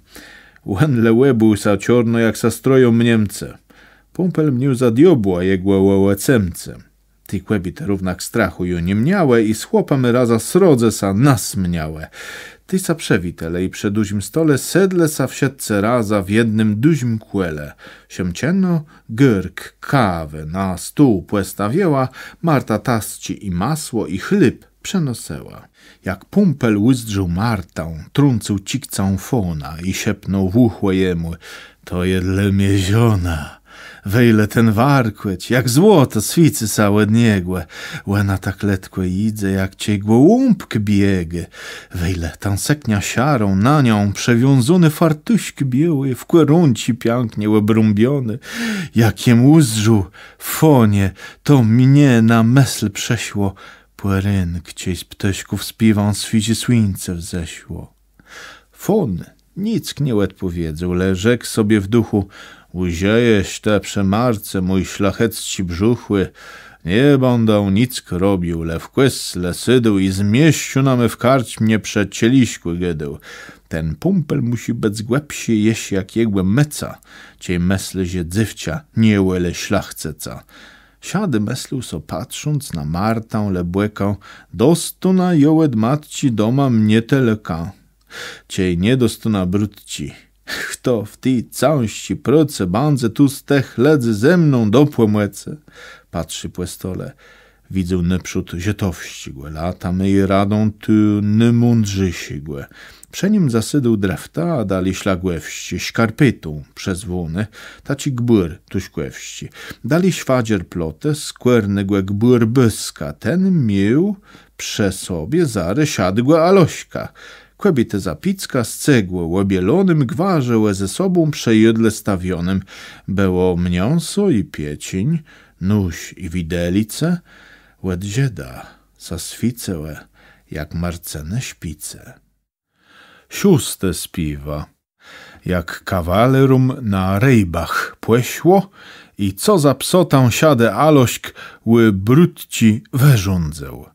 Òn le òbùł sã czôrno, jak sã stroją Niemcë. Pùmpel miôł za diôbła jegò òłecemcë. Tej kòbiétë równak strachù ju nie miałë i z chłopama razã srodze sã nasmiałë. Tej sã przëwitelë i przë dużim stole sedlë sã wszëtcë razã w jednym dużim kòle. Szëmczëna gôrk kawë na stół pòstawiła, Marta tasczi i masło, i chléb przënosëła. Jak Pùmpel ùzdrzôł Martã, trącył czikcã fóna i szepnął w ùchò jemù: „To je dlô mie żona. Wej le ten warkòcz, jak złoto, swiécy sã òd niegò. Òna tak letkò jidze, jak czej gòłąbk biegô. Wej le tã sëkniã szarą, na nią przëwiązóny fartuszk biôłi, w kòrónczi piãknie òbrąbiony. Jak jem ùzdrzôł w fónie, to mie na mësl przëszło, pòrénk, czej z ptôszków spiéwã swiéżé słuńce wzeszło”. Fón nick nie òdpòwiedzôł, le rzekł sobie w dëchù: „Ùżëjesz të przë Marce, mój szlachecczi brzëchù. Nie bãdã nick robił, le w kòscele sôdł i z mieszczónama w karczmie przë czeliszkù gôdôł. Ten Pùmpel mùszi bëc głëpszi jesz jak jegò mëca, czej mësli, że dzéwczã nie wòli szlachcëca”. Szadi mëslôł so, patrząc na Martã le bòkã: „Dostónã jô òd matczi doma mietelkã. Czej nie dostónã brutczi. Chto w ti cãżczi procë bãdze tu z tëch lëdzy ze mną do pòmòcë?” Patrzi pò stole. Widzôł nôprzód Żëtowsczégò, latama i radą tu nômądrzészégò. Przë nim zasôdł Drefta, a dali Szlagòwsczi, Szkarpëtą przezwóny, taczi gbùr tuszkòwsczi. Dali szwadżer Plotë, skòrnégò gbùrbëska, ten miôł przë sobie zarô Szadégò Aloska. Kòbiétë za pieckã z cegłë òbielonym gwarzëłë ze sobą przë jedle stawionym. Bëło miãso i pieczeń, nóż i widelëce, òd Żëda zaswiécëłë jak marcëné szpice. Szósté spiéwa. Jak kawaleróm na rejbach pòszło i co za psotã szadi Alosk ù brutczi wërządzył.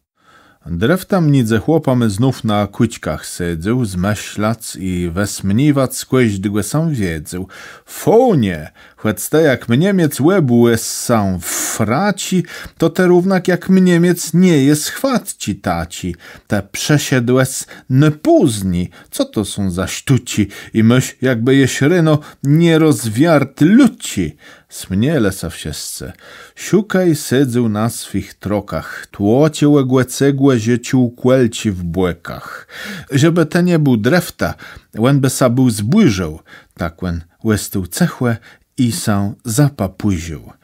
Drefta midzë chłopama znów na kùczkach sedzôł, zmëszlac i wësmiéwac kòżdégò sóm wiedzôł. Fónie, chòc të jak Miemiec òbùłë sã w fraczi, to të równak jak Miemiec nie jes chwatczi taczi. Të przëszedłes nôpózni, co to są za sztëczi? I môsz jakbë jesz reno nie rozwiarté lëczi. Smielë sã wszëscë. Szukaj sedzôł na swëch trokach, tłocëłë gò cegłë, że czuł kòlczi w bòkach. Żebë të nie béł Drefta, òn bë sã béł zbùrził, tak òn òstôł cëchò i sã zapapùrził.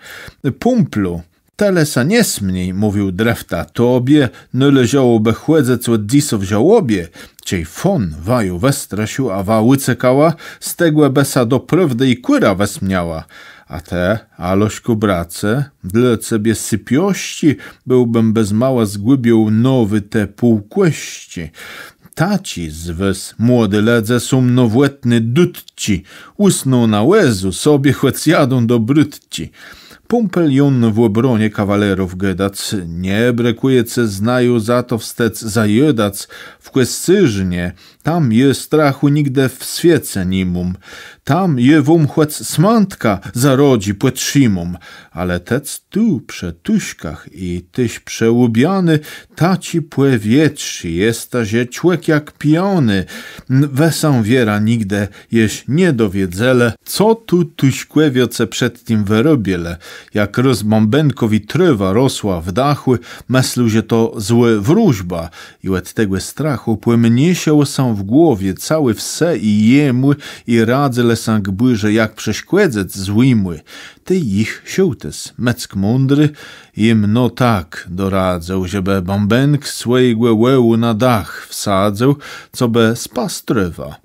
Pùmplu, të le sã nie smiéj, mówił Drefta, tobie nôleżało bë chòdzëc òd dzysô w żałobie. Czej Fón waju wëstrasził, a wa ùcekała, z tegò bë sã doprôwdë i kùra wësmiała. A të, Aloskù brace, dlô cebie sëpiosczi, béłbëm bez mała zgùbił nowé te półkòscë. Taczi z was, młodi lëdze, są nowòtné dëtczi, ùsną na wòzu sobie, chòc jadą do brutczi. Pùmpel jął w òbronie kawalerów gadac, nie brëkùje cë z naju za to wstec zajôdac. W Kòscérznie, tam jô strachù nigdë w swiece ni móm. Tam jô wóm chòc smãtka za rodżi pòtrzimóm. Ale tec tu, przë Tuszkach i téż przë Łubiany, taczé pòwietrzé jesta, że człek jak pijóny. N-, wë sã wierã nigdë jesz nie dowiedzelë, co tu Tuszkòwiôcë przed tim wërôbielë. Jak rôz Bãbenkòwi trôwa rosła w dachù, mëslôł, że to złô wróżba, i òd tegò strachù pòmiészôł sã w głowie całi wsë i jemù, i radzëlë sã gbùrze, jak przeszkòdzëc złémù. Tej jich szôłtës, Meck mądri, jim no tak doradzył, żebë Bãbenk swòjégò wòłu na dach wsadzył, cobë spasł trôwã.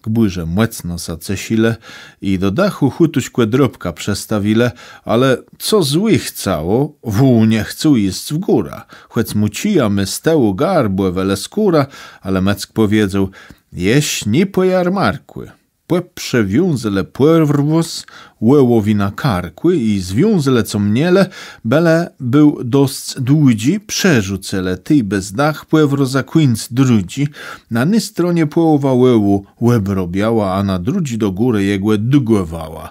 Gbùrze mòcno sã ceszëlë i do dachù chùtuszkò drobka przëstawilë, ale co złé chcało, wół nie chcôł jic w górã, chòc mù czijami z tëłu garbòwelë skórã, ale Meck pòwiedzôł: „Jesz nié pò jarmarkù”. Pòprzëwiązelë pòrwóz wòłowi na karkù i związelë, co mielë, bële béł dosc dłudżi, przerzucëlë tej bez dach pòwroza kùńc drëdżi. Na ny stronie pòłowa wòłu òbrôbiała, a na drëdżi do górë jegò dëgòwała.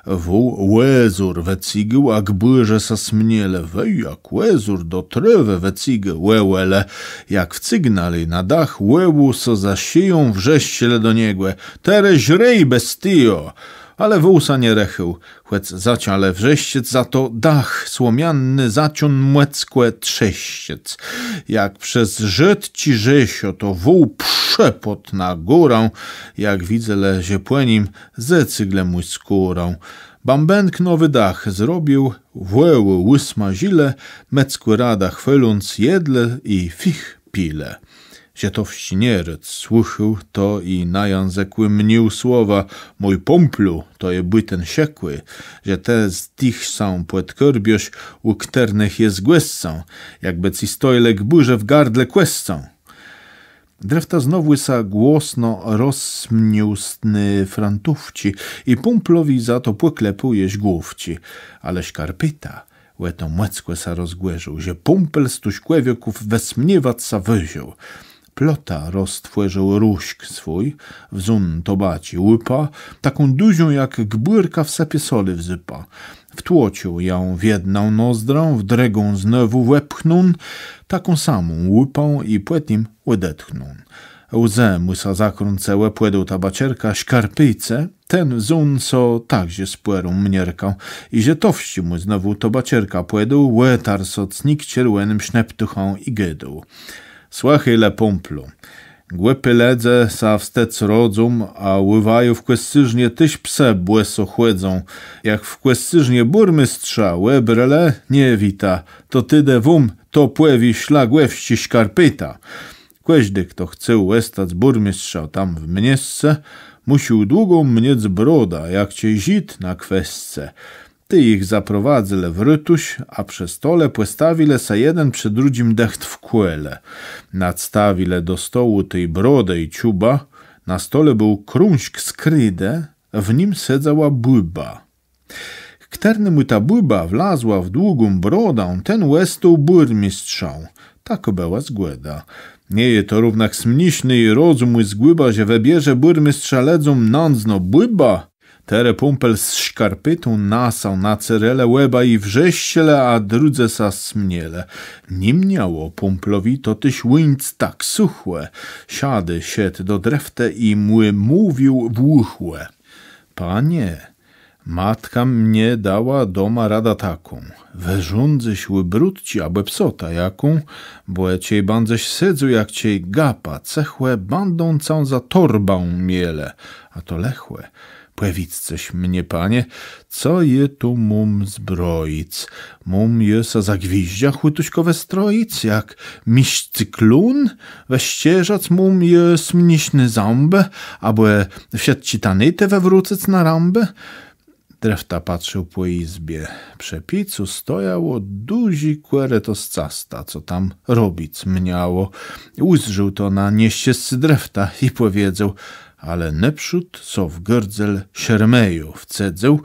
Wół òzór wëcygôł, a gbùrze sã smielë: „Wej, jak òzór do trôwë wëcygô”, wòłelë. Jak wcygnãlë na dach wòłu, co za szëją, wrzeszczelë do niegò: „Terô żrej, bestio!” Ale wół sã nie rëchôł, chòc zaczãlë wrzeszczec, za to dach słomiany zaczął mòckò trzeszczec. Jak przez rzôdczé rzeszo, to wół przëpôdł na górã, jak widzelë, że pò nim, zecyglë mù skórã. Bãbenk nowi dach zrobił, wòłu ùsmażëlë, Meckù radã chwôląc, jedlë i fich pilë. Żetowsczi nie rôd słëchôł to i na jãzëkù miôł słowa: „Mój Pùmplu, to je bùten szëkù, że të z tëch sã pòdkôrbiôsz, ù chtërnëch jes gòscã, jakbë cë stojlë gbùrze w gardle kòscã”. Drefta znowù sã głosno rozsmiôł z ny frantówczi i Pùmplowi za to pòklepôł jesz głowczi. Ale Szkarpëta ò to mòckò sã rozgòrził, że Pùmpel z Tuszkòwiôków wësmiewac sã wôżił. Plota roztwòrził różk swój, wzął tobaczi łëpã, taką dużą, jak gbùrka w supie solë wsëpô. Wtłocził jã w jedną nozdrzã, w drëgą znowù wepchnął taką samą łëpã i pò tim òdetchnął. Łzë mù sã zakrãcëłë, pòdôł tobaczérkã Szkarpëce, ten wzął so także spòrą miarkã i Żetowsczi mù znowù tobaczérkã pòdôł, òtarł so cnik czerwònym sznëptuchã i gôdôł: „Słëchôj le, Pùmplu. Głupi lëdze sã wstec rodzą, a ù waju w Kòscérznie téż psë bòso chòdzą. Jak w Kòscérznie bùrméstrza òbrelë, nie wita, to tedë wóm to pòwié szlagòwsczi Szkarpëta. Kòżdi, chto chcôł òstac bùrméstrzã tam w miesce, mùszôł długą miec brodã, jak czej Żid na kwesce. Tej jich zaprowadzëlë w rôtësz, a przë stole pòstawilë sã jeden przë drëdżim dëcht w kòle. Nadstawilë do stołu tej brodë i czuba, na stole béł krążk z krédë, w nim sedzała bùba. Chtërnémù ta bùba wlazła w długą brodã, ten òstôł bùrmistrzã. Takô bëła zgòda. Nie je to równak smiészné i rozëmù zgùba, że wëbierze bùrmistrza lëdzóm nãdzno bùba? Terô Pùmpel z Szkarpëtą na sã nacérelë òba i wrzeszczelë, a drëdzë sã smielë. Nie miało Pùmplowi to téż ùńc tak sëchò. Szadi szedł do Dreftë i mù mówił w ùchò: Panie, matka mie dała doma radã taką: wërządzysz ù brutczi abò psotã jaką, bò czej bãdzesz sedzôł jak czej gapa cëchò, bãdą cã za torbã mielë, a to lëchò. Pòwiédzcëż mie, panie, co jô tu móm zbrojic? Móm jô sã za gwiżdża chùtuszkò wëstrojic, jak mistrz Cyklón? Wëszczerzac móm jô smiészné zãbë, abò wszëtczé tanëtë wëwrócëc na rãbë? Drefta patrził pò jizbie. Przë piecu stojało dużé kòryto z castã, co tam robic miało. Ùzdrzôł to na nieszczescé Drefta i pòwiedzôł, ale nôprzód so w gardzel szermëjã wcedzył: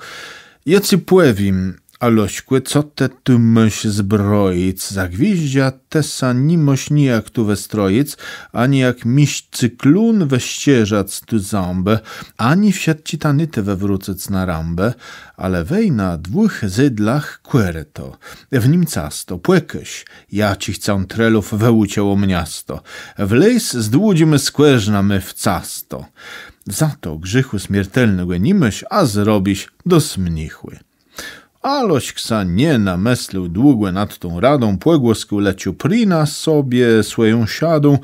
Jô cë pòwiém, Aloszkù, co të tu môsz zbrojic. Za gwiżdża të sã ni môsz nijak tu wëstrojic, ani jak mistrz Cyklón wëszczerzac tu zãbë, ani wszëtczé tanëtë wëwrócëc na rãbë, ale wej na dwùch zydlach kòryto, w nim casto, pòkôż, jaczich cãtrelów wëùczëło miasto. Wléz z dłudżima skòrzniama w casto. Za to grzéchù smiertelnégò ni môsz, a zrobisz do smiéchù. Aloszk sã nie namëslił długò nad tą radą, pògłôskôł le czëprënã sobie swòją szadą.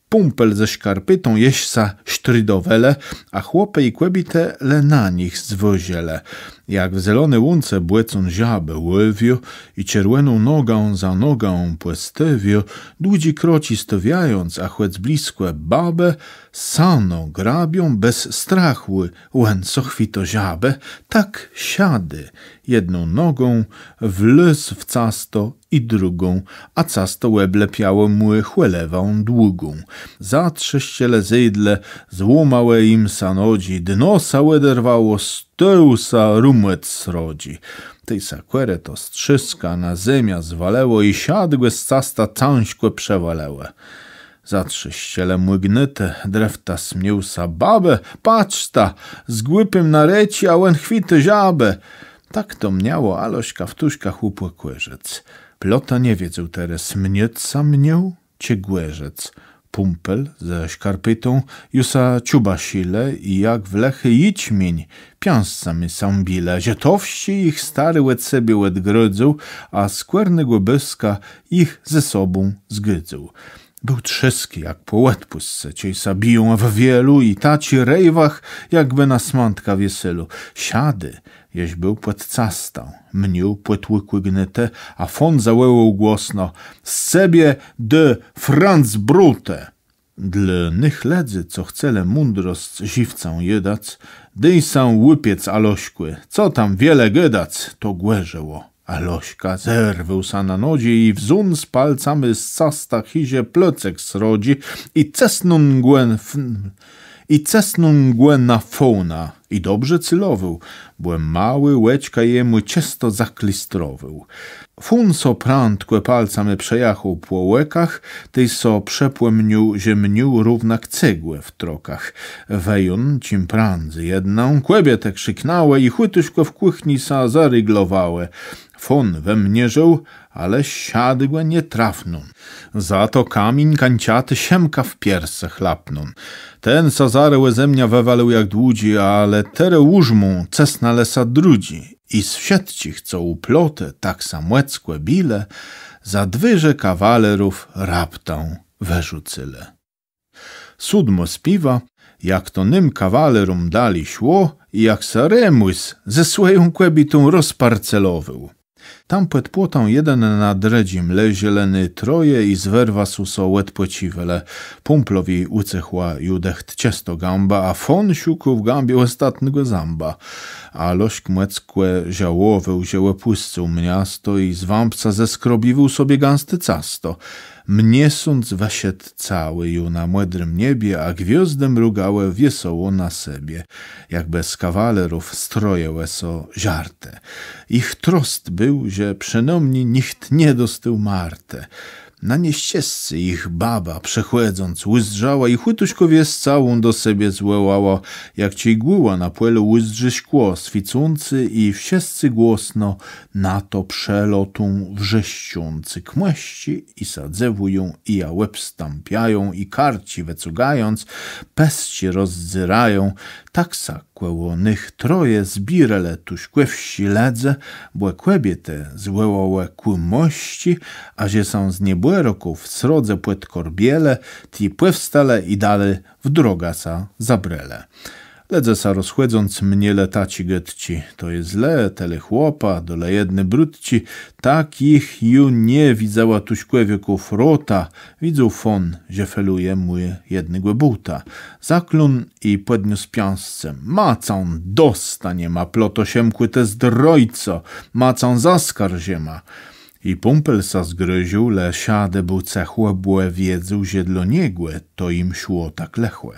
Pùmpel ze Szkarpëtą jesz sã sztridowelë, a chłopi i kòbiétë le na nich zwôżelë. Jak w zelony łące bòcón żabë łowił i czerwòną nogã za nogą pòstawił, dłudżé kroczi stôwiając, a chòc blëskò babë, sano grabią bez strachù, òn so chwôtô żabë, tak Szadi jedną nogą wlôzł w casto i drëgą, a casto òblepiało mù chòlewã długą. Zatrzeszczelë zydle, złómałë jim sã nodżi, dno sã òderwało, stół sã rëmòt srodżi. Tej sã kòryto z trzôskã na zemiã zwalëło i Szadégò z castã cãżkò przëwalëło. Zatrzeszczelë mù gnôtë, Drefta smiôł sã: Babë, patrzta, z głupim na rëczi, a òn chwôtô żabë. Tak to miało Aloszka w tuszkach ùpòkòrzëc. Plota nie wiedzôł terô, smiôc sã miôł czë gòrzëc. Pùmpel ze Szkarpëtą ju sã czëbaszëlë i jak w lëchi jãczmiéń piãscama sã bilë. Żëtowsczi jich stôri òd sebie òdgrôdzył, a skòrnégò bëska jich ze sobą zgôdzył. Béł trzôsk jak pò òdpùsce, czej sã biją w wielu, i taczi rejwach, jakbë na Smãtka wieselu. Szadi jesz béł pòd castã, miôł pòtłëkłé gnôtë, a Fón zawòłôł głosno: Z cebie dô Franc Brutë! Dlô nëch lëdzy, co chcelë mądrosc żëwcã jôdac: Dôj sã ùpiec, Aloszkù, co tam wiele gôdac, to gòrzëło. Aloszka zerwôł sã na nodżi i wzął z palcama z casta chiże placek srodżi i cësnął gò w-, i cësnął gò na Fóna. I dobrze celowôł, bò małé òczka jemù czësto zaklistrowôł. Fón so prãdkò palcama przejachôł pò òkach, tej so przëpòmniôł, że miôł równak cegłë w trokach. Wëjął czim prãdzy jedną, kòbiétë krziknãłë i chùtuszkò w kùchni sã zaréglowałë. Fón wëmierzôł, ale Szadégò nie trafnął. Za to kamiéń kańcati Szëmka w piersë chlapnął. Ten sã zarô ò zemiã wëwalił jak dłudżi, ale terô ùż mù cësnãlë sã drëdżi. I z wszëtczich, co ù plotë tak sã mòckò bilë, za dwiérze kawalerów raptã wërzucëlë. Sódmô spiéwa, jak to nym kawaleróm dali szło i jak sã Remùs ze swòją kòbiétą rozparcelowôł. Tam pòd płotã jeden na drëdżim leżelë ny troje i z wërwasu so òdpòcziwelë. Pùmplowi ùcëchła ju dëcht czësto gãba, a Fón szukôł w gãbie òstatnégò zãba. A Losk mòckò żałowôł, że òpùscył miasto i z wãpsa zeskrobiwôł sobie gãsté casto. Miesąc wëszedł całi ju na mòdrim niebie, a gwiôzdë mrugałë wiesoło na sebie, jakbë z kawalerów stroiłë so żartë. Jich trost béł, że przënômni nicht nie dostôł Martë. Na nieszczescé jich baba przechòdząc ùzdrzała i chùtuszkò wies całą do sebie zwòłała, jak czej gùła na pòlu ùzdrzi szkło swiécącé i wszëscë głosno na to przelotą wrzeszczącë kmòszczi i sã dzëwùją, i jã òbstãpiają, i karczi wëcygając, pësczi rozdzérają, tak sã kòło nich troje zbiérelë tuszkòwsczi lëdze, bò kòbiétë zwòłałë kùmòszczi, a że sã z niebòrôków srodze pòdkôrbielë, ti pòwstelë i dali w drogã sã zabrelë. Lëdze sã rozchòdząc mielë taczé gôdczi: to je zle, tëli chłopa, dole jedny brutczi, tak jich ju nie widzała tuszkòwiôków rota, widzôł Fón, że felëje mù jednégò bùta. Zaklął i pòdniósł piãscë: Macã dostaniema, ploto Szëmkù, të zdrojco, macã zaskarżiema. I Pùmpel sã zgrôżił, le Szadi béł cëchò, bò wiedzôł, że dlô niegò to jim szło tak lëchò.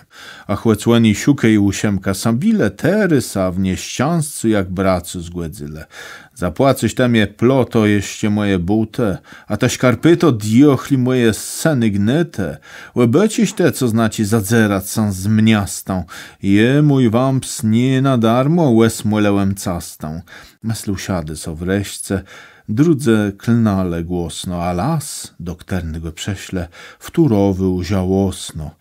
A chòc òni szukôlë ù Szëmka sã bilë, terô sã w nieszczãscu jak bracô zgòdzëlë. Zapłacysz të mie, ploto, jeszcze mòje bùtë, a të, szkarpëto, diôchli mòje, sënu gnôtë. Òbôczisz të, co znaczi zadzerac sã z miastã. Jô, mój wãps, nié na darmò òsmòlëłem castã. Mëslôł Szadi so wreszce, drëdzë klnãlë głosno, a las, do chtërnégò przëszlë, wtórowôł żałosno.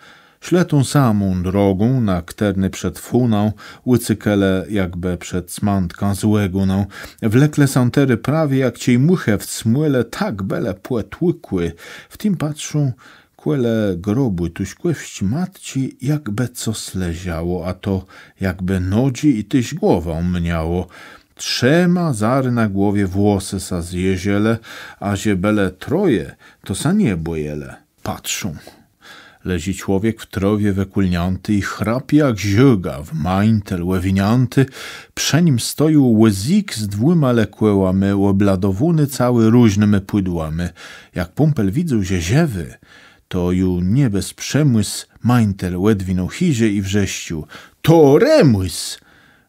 Szlë tą samą drogą, na chtërny przed fónã ùcékelë jakbë przed smãtkã z ògónã. Wleklë sã terô prawie jak czej mùchë w smòle, tak bëlë pòtłukłi. W tim patrzą, kòle grobù tuszkòwsczi matczi jakbë cos leżało, a to jakbë nodżi i téż głowã miało. Trzema zarô na głowie włosë sã zjeżëlë, a że bëlë troje, to sã nie bòjelë. Patrzą. Leżi człowiek w trôwie wëkùlniãti i chrapi jak żôga, w mańtel òwiniãti. Przë nim stojôł wózyk z dwùma lekòłama, òbladowóny całi różnyma pùdłama. Jak Pùmpel widzôł, że żëwi, to ju nie bez przëmùs mańtel òdwinął chiże i wrzeszczôł: To Remùs!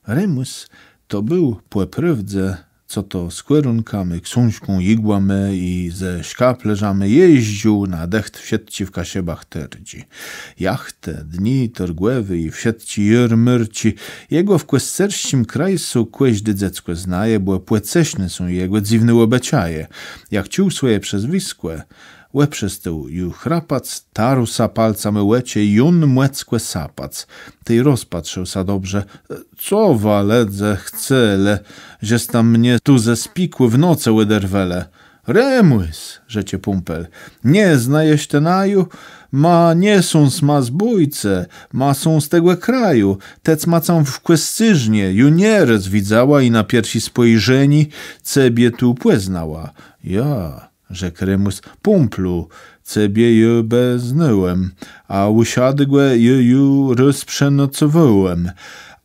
Remùs to béł pò prôwdze, co to z kòrónkama, ksążką, jigłama i ze szkaplérzamë jezdzył na dëcht wszëtczé w Kaszëbach tôrdżi. Jachtë, dni tôrgòwé i wszëtczé jôrmôrczi. Jegò w kòscérsczim krajsu kòżdé dzeckò znaje, bò pòceszné są jegò dzywné òbëczaje. Jak czuł swòje przezwëskò, òprzestôł ju chrapac, tarł sã palcama òczë i jął mòckò sapac. Tej rozpatrził sã dobrze. Co wa, lëdze, chcelë, żesta mie tu ze spikù w nocë òderwelë? Remùs, rzecze Pùmpel, nie znajesz të naju? Ma nie są sma zbójcë, ma są z tegò kraju. Tec ma cã w Kòscérznie ju nie rôz widzała i na pierszé spòjrzenié cebie tu pòznała. Ja, rzekł Remùs, Pùmplu, cebie jô bë znôłem, a ù Szadégò jô ju rôz przenocowôłem.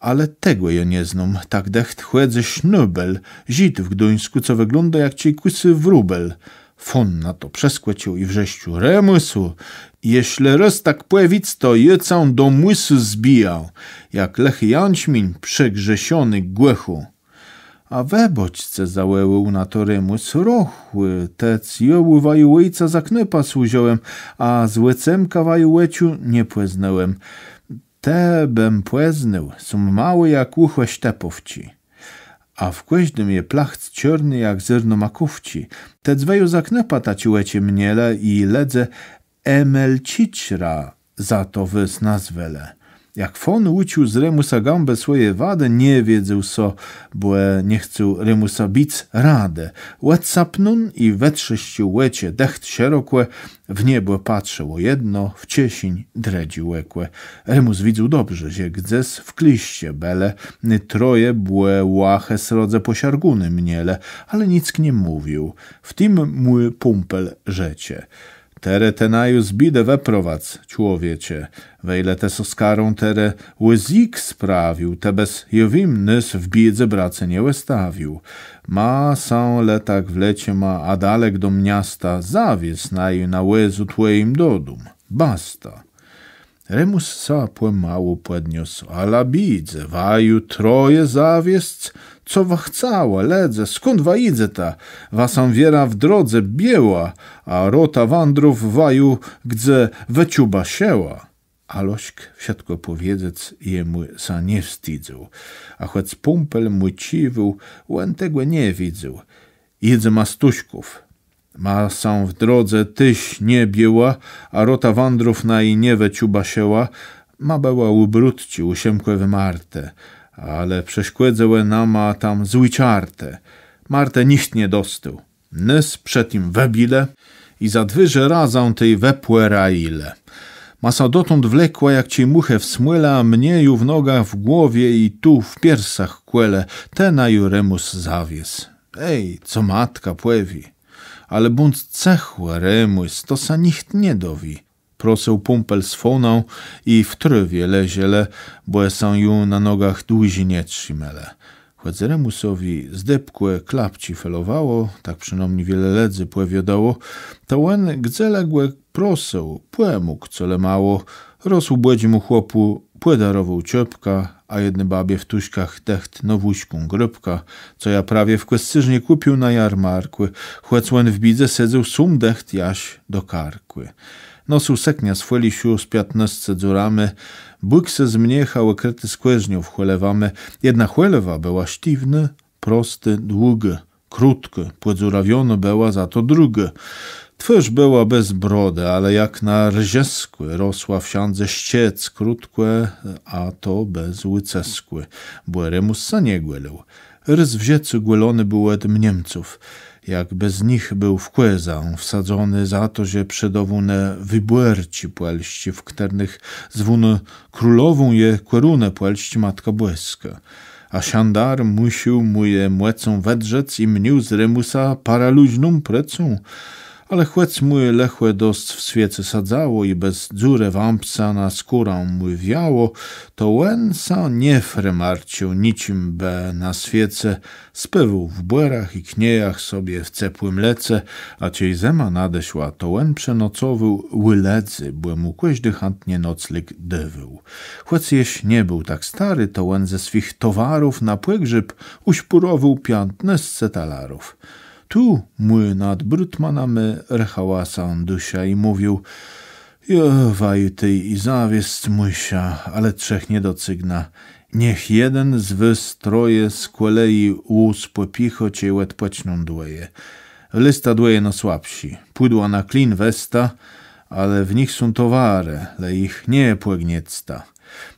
Ale tegò jô nie znóm, tak dëcht chòdzy sznôbel, Żid w Gduńskù, co wëglądô jak czej kùsy wróbel. Fón na to przeskòcził i wrzeszcził: Remùsu, jeżlë rôz tak pòwiész, to jô cã do mùsu zbijã, jak lëchi janczmiéń przegrzeszony gòchù. A wëbôczce, zawòłôł na to Remùs, rochù, tec jô ù waju òjca za knôpa służiłem, a z òcemka waju òczu nie pòznôłem. Te bëm pòznôł, są małé jak ùchò sztëpówczi. A w kòżdim je plachc czôrny jak zérno makówczi. Tec waju za knôpa taczé òczë mielë i lëdze Emelczicra za to wôs nazwelë. Jak Fón ùczuł z Remùsa gãbë swòje wadë, nie wiedzôł so, bò nie chcôł Remùsa bic, radë. Òdsapnął i wëtrzeszcził òczë dëcht szerokò, w niebò patrzëło jedno, w czeszéń drëdżé òkò. Remùs widzôł dobrze, że gdzes w klôszcze bëlë ny troje, bò łachë srodze pòszargóné mielë, ale nick nie mówił. W tim mù Pùmpel rzecze: Terô të naju z biédë wëprowadz, człowiecze. Wejle të so z karą terô ùzëk sprawił, të bës jô wiém, nôs w biédze, brace, nie òstawił. Ma sã le tak wleczema, a dalek do miasta, zawiez naju na wòzu twòjim dodóm. Basta. Remùs sã pòmału pòdniósł. Ala biédze, waju troje zawiezc? Co wa chcała, lëdze, skąd wa jidzeta? Wa sã wierã w drodze biła, a rota wandrów waju gdze wëczubasziła. Alosk wszëtkò pòwiedzec jemù sã nie wstidzôł, a chòc Pùmpel mù cziwôł, òn tegò nie widzôł. Jidzema z Tuszków. Ma sã w drodze téż nie biła, a rota wandrów naju nie wëczubasziła. Ma bëła ù brutczi, ù Szëmkòwi Martë, ale przeszkòdzëłë nama tam złé czartë. Martë nicht nie dostôł. Nôs przë tim wëbilë i za dwiérze razã tej wëpòrajilë. Ma sã dotąd wlekła, jak czej mùchë w smòle, a mie ju w nogach, w głowie i tu w piersach kòle. Të naju, Remùs, zawiez. Ej, co matka pòwié. Ale bądz cëchò, Remùs, to sã nicht nie dowié. Prosôł Pùmpel z Fónã i w trôwie leżelë, bò sã ju na nogach dłëżi nie trzimelë. Chòc Remùsowi zdebkò klapczi felowało, tak przënômni wiele lëdzy pòwiôdało, to òn, gdze le gò prosôł, pòmógł, co le mało. Rôz ùbòdżémù chłopù pòdarowôł czôpkã, a jedny babie w Tuszkach dëcht nowùszką grôpkã, co jã prawie w Kòscérznie kùpił na jarmarkù, chòc òn w biédze sedzôł sóm dëcht jaż do karkù. Nosył sëkniã z fòliszu z piãtnôsce dzurama, bùksë z miecha òkrëté skòrzniów chòlewama. Jedna chòlewa bëła sztiwnô, prostô, długô, krótkô, pòdzurawionô bëła za to drëgô. Twôrz bëła bez brodë, ale jak na rżëskù, rosła wszãdze szczéc krótkò, a to bez ùcëskù, bò Remùs sã nie gòlił. Rôz w żëcu gòlony béł òd Niemców, jak bez nich béł w kòzã wsadzony za to, że przedôwôł ne wëbòrczi pòlsczé, w chtërnëch zwónô królową je kòrunë pòlsczi Matka Bòskô. A szandar mùszôł mù je mòcą wëdrzec i miôł z Remùsa paralëżną prôcã. Ale chòc mù lëchò dosc w swiece sã dzało i bez dzurë wãpsa na skórã mù wiało, to òn sã nie fremarcził niczim bë na swiece, spiéwôł w bòrach i kniejach sobie w cepłim lece, a czej zëma nadeszła, to òn przenocowôł ù lëdzy, bò mù kòżdi chãtnie noclég dôwôł. Chòc jesz nie béł tak stôri, to òn ze swëch towarów na pògrzéb ùszpôrowôł piãtnôsce talarów. Tu mù nad brutmanama rëchała sã dësza i mówił: Jô waju tej i zawiezc mùszã, ale trzech nie docygnã. Niech jeden z was troje z kòleji wóz pòpichô, czej òdpòczną dwòje. Wlezta dwòje nôsłabszi. Pùdła na klin wezta, ale w nich są towarë, le jich nie pògniecta.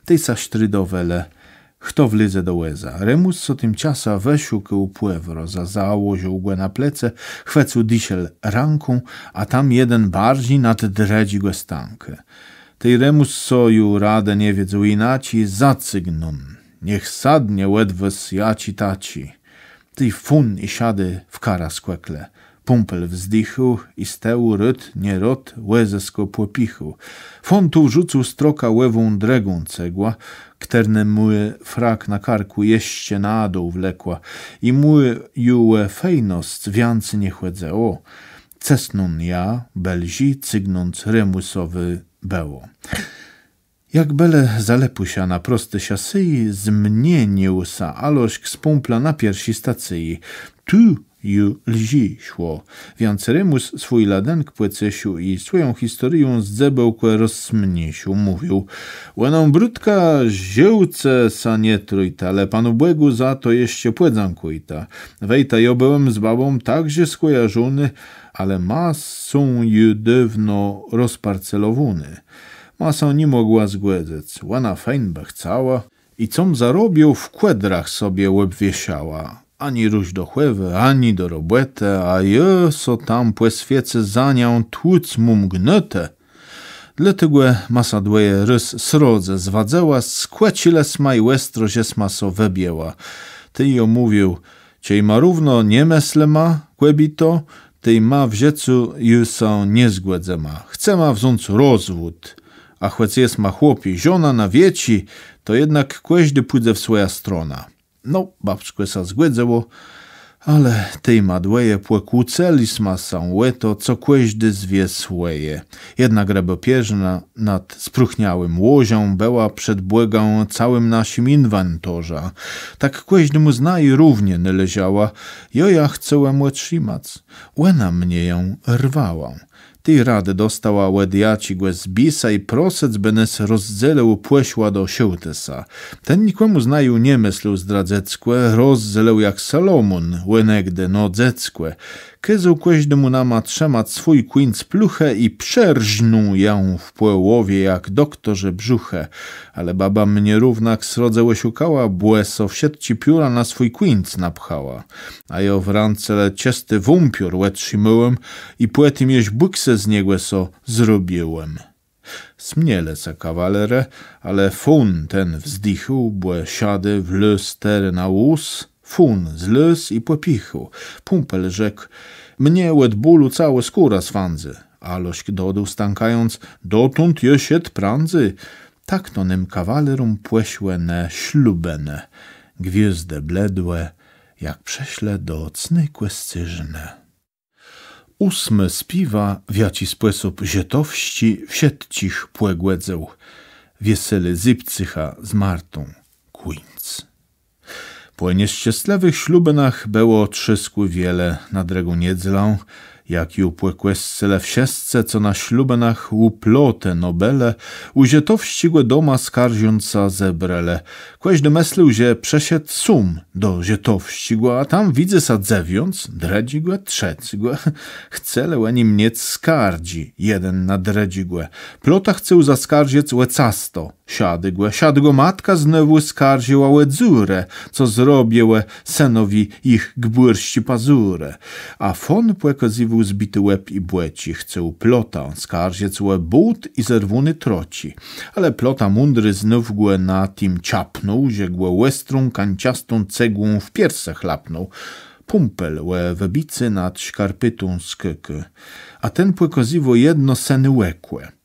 Tej sã sztridowelë, chto wlezie do wòza. Remùs so timczasã wëszukôł pòwroza, założił gò na plecë, chwëcył diszel rãką, a tam jeden barżi nad drëdżégò stãkô. Tej Remùs so ju radë nie wiedzôł jinaczi, zacygnął: Niech sadnie òd was jaczi taczi. Tej Fón i szadi w karã skòklë. Pùmpel wzdichôł i z tëłu rôd nie rôd wòzëskò pòpichôł. Fón tu wrzucył stroka òwą drëgą cegłã, chtërna mù frak na karkù jeszcze na dół wlekła, i mù ju ò fejnosc wiãcy nie chòdzëło. Cësnął jã bëlżi, cygnąc Remùsowi bëło. Jak bëlë za Lëpùszã na prosti szaséji, zmienił sã Alosk z Pùmplã na pierszi stacyji. Tu ju lżi szło, wiãc Remùs swój ladënk pòcesził i swòją historią z dzëbełkò rozsmiésził. Mówił: Ò nã brutkã żëwce sã nie trujta, le Panu Bògù za to jeszcze pòdzãkùjta. Wejta, jô béł z babą także skòjarzony, ale ma są ju dôwno rozparcelowóny. Ma sã ni mògła zgòdzëc, òna fejn bë chcała i com zarobił, w kòdrach sobie òbwieszała. Ani rusz do chòwë, ani do robòtë, a jô so tam pò swiece za nią tłuc móm gnôtë. Dlôtegò ma sã dwòje rôz srodze zwadzëła, skòczëlë sma i òstro żesma so wëbijała. Tej jô mówił: Czej ma równo nie mëslëma, kòbito, tej ma w żëcu ju sã nie zgòdzëma. Chcema wząc rozwód, a chòc jesma chłop i żona na wieczi, to jednak kòżdi pùdze w swòjã stronã. No, babskò sã zgòdzëło, ale tej ma dwòje pòkłócëlë sma sã ò to, co kòżdi zwie swòje. Jedna grëbô pierzna nad spróchniałim łożã bëła przed Bògã całim naszim inwentôrzã. Tak kòżdémù z naju równie nôleżała, jô jã chcôł òtrzimac, òna mie jã rwała. Tej radë dostała òd jaczégòs bisa i prosëc, bë nas rozdzelił, pòszła do szôłtësa. Ten nikòmù z naju nie mëslôł zdradzeckò, rozdzelił jak Salomón ònegdë no dzeckò. Kôzôł kòżdémù nama trzëmac swój kùńc pluchë i przerznął jã w pòłowie jak doktorze brzëchë. Ale baba mie równak srodze òszukała, bò so wszëtczé pióra na swój kùńc napchała. A jô w rãce le czësti wąpiór òtrzimôłem i pò tim jesz bùksë z niegò so zrobiłem. Smielë sã kawalerë, ale Fón ten wzdichôł, bò szadi wlôzł terô na wóz. Fón zlôzł i pòpichôł. Pùmpel rzekł: Mie òd bólu całô skóra swãdzy. Alosk dodôł, stãkając: Dotąd jô szedł prãdzy. Tak to nym kawaleróm pòszłë ne szlubënë. Gwiôzdë bledłë, jak przëszlë do cny Kòscérznë. Ósmô spiéwa, w jaczi spòsób Żetowsczi wszëtczich pògòdzył. Wieselé Zybcycha z Martą. Kùńc. Pò nieszczeslëwëch szlubënach bëło trzôskù wiele. Na drëgą niedzelã, jak ju pò kòscele wszëscë, co na szlubënach ù Plotë no bëlë, ù Żetowsczégò doma skarżąc sã zebrelë. Kòżdi mëslôł, że przëszedł sóm do Żetowsczégò, a tam widzy sã dzewiãc, drëdżégò, trzecégò. Chcelë òni miec skardżi jeden na drëdżégò. Plota chcôł zaskarżëc ò casto szadégò. Szadégò matka znowù skarżëła ò dzurë, co zrobiłë sënowi jich gbùrsczé pazurë. A Fón pòkazywôł zbiti łeb i bòczi, chcôł Plotã skarżëc ò bót i zerwóné troczi. Ale Plota mądri znów gò na tim czapnął, że gò òstrą, kańcastą cegłą w piersë chlapnął. Pùmpel ò wëbicé nad szkarpëtą skôkôł. A ten pòkazywôł jedno sëny òkò.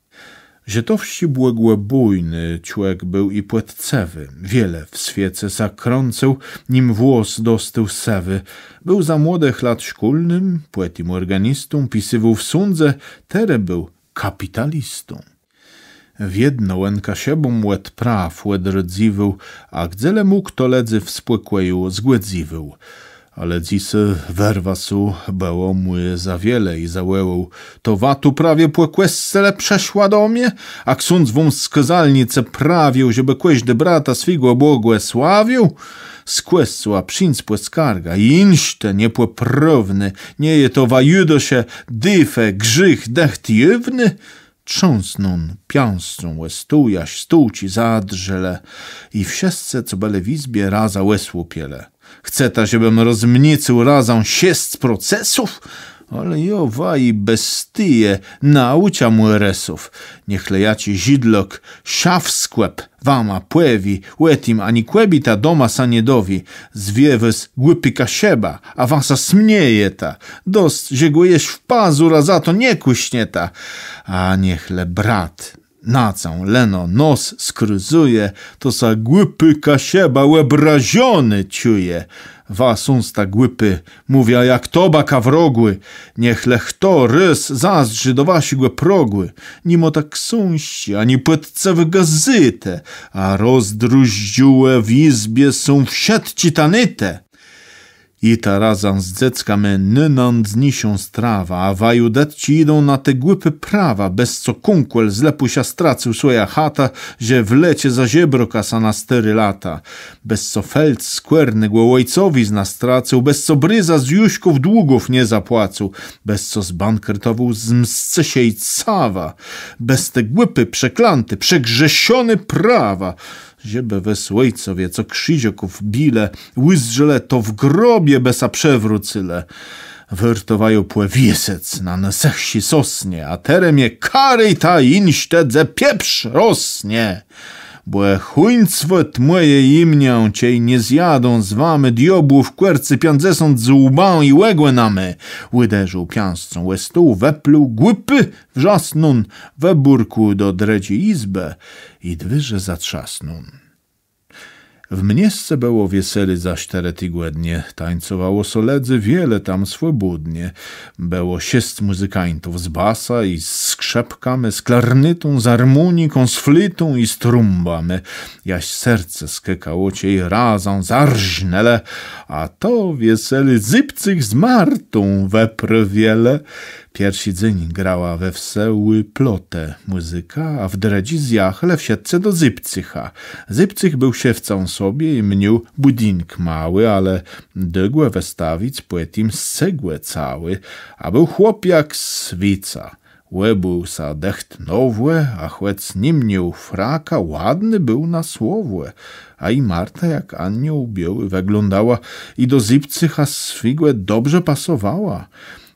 Żetowsczi bògòbójny człek béł i pòczcëwi. Wiele w swiece sã krãcył, nim włos dostôł sëwi. Béł za młodëch lat szkólnym, pòtim òrganistą, pisywôł w sądze, terô béł kapitalistą. Wiedno òn Kaszëbóm òd praw òdrôdzywôł, a gdze le mógł, to lëdzy w spòkòju zgòdzywôł. Ale dzysô wërwa sã bëło mù za wiele i zawòłôł: To wa tu prawie pò kòscele przëszła do mie? A ksądz wóm z kôzalnicë prawił, żebë kòżdi brata swégò błogòsławił? Z kòscoła przińc pò skargã, jinszté niepòprôwné, nie je to wa Judôsze, dëfë, grzéch dëcht jôwny? Trzãsnął piãscą ò stół, jaż stółczi zadrżelë i wszëscë, co bëlë w jizbie, razã òsłupielë. Chceta, żebëm rozniécył razã szesc procesów? Ale jô waji, bestie, naùczã mù rësów. Niech le jaczi żidlôk, szafskòp, wama pòwié ò tim, ani kòbiéta doma sã nie dowié. Zwie wôs głupi Kaszëba, a wa sã smiejeta. Dosc, że gò jesz w pazurã za to nie kùsnieta. A niech le brat na cã leno nos skrëzëje, to sã głupi Kaszëba òbrażony czëje. Wa sąsta głupi, mówiã, jak tobaka w rogù. Niech le chto rôz zazdrzi do waszégò progù. Ni môta ksążczi ani pòczcëwi gazétë, a rozdróżdżóné w jizbie są wszëtczé tanitë. I ta razã z dzeckama nônãdzniészą strawã, a waju dëtczi jidą na te głupé prawa, bez co kùńkòl z Lëpùsza stracył swòjã chatã, że w lece za żebroka sã na stôré lata, bez co Felc skòrnégò òjcowizna stracył, bez co Bréza z Juszków długów nie zapłacył, bez co zbankretowôł z mscë sã i cawa, bez te głupé, przeklãté, przegrzeszoné prawa, żebë wës òjcowie, co krziżôków bilë, ùzdrzelë to w grobie, bë sã przewrócëlë. Wôrto waju pòwiesëc na nôsëchszi sosnie, a terô mie karëjta, jinsztëdze, pieprz rosnie. Bò chùńc wëtmùje jim niã, czej nie zjadą z wami diôbłów kòrcy piãcdzesąt z łbã i ògònami. Ùderził piãscą ò stół, wëplëł głupi, wrzasnął, wëbùrkł do drëdżi jizbë i dwiérze zatrzasnął. W miesce bëło wieselé za sztërë tigòdnie. Tańcowało so lëdzy wiele tam swòbódnie. Bëło szesc mùzykańtów z basã i z skrzëpkami, z klarnétą, z harmóniką, z flétą i z trąbami. Jaż serce skôkało, czej razã zarżnãlë, a to wieselé Zybcych z Martą wëprôwielë. Pierszi dzéń grała we wsë ù Plotë mùzyka, a w drëdżi zjachelë wszëtcë do Zybcycha. Zybcych béł szewcã sobie i miôł bùdink môłi, ale dôł gò wëstawic pò tim z cegłë całi, a béł chłop jak swiéca. Òbùł sã dëcht nowò, a chòc ni miôł fraka, ładny béł na słowò. A i Marta jak aniół biôłi wëglądała i do Zybcycha swégò dobrze pasowała.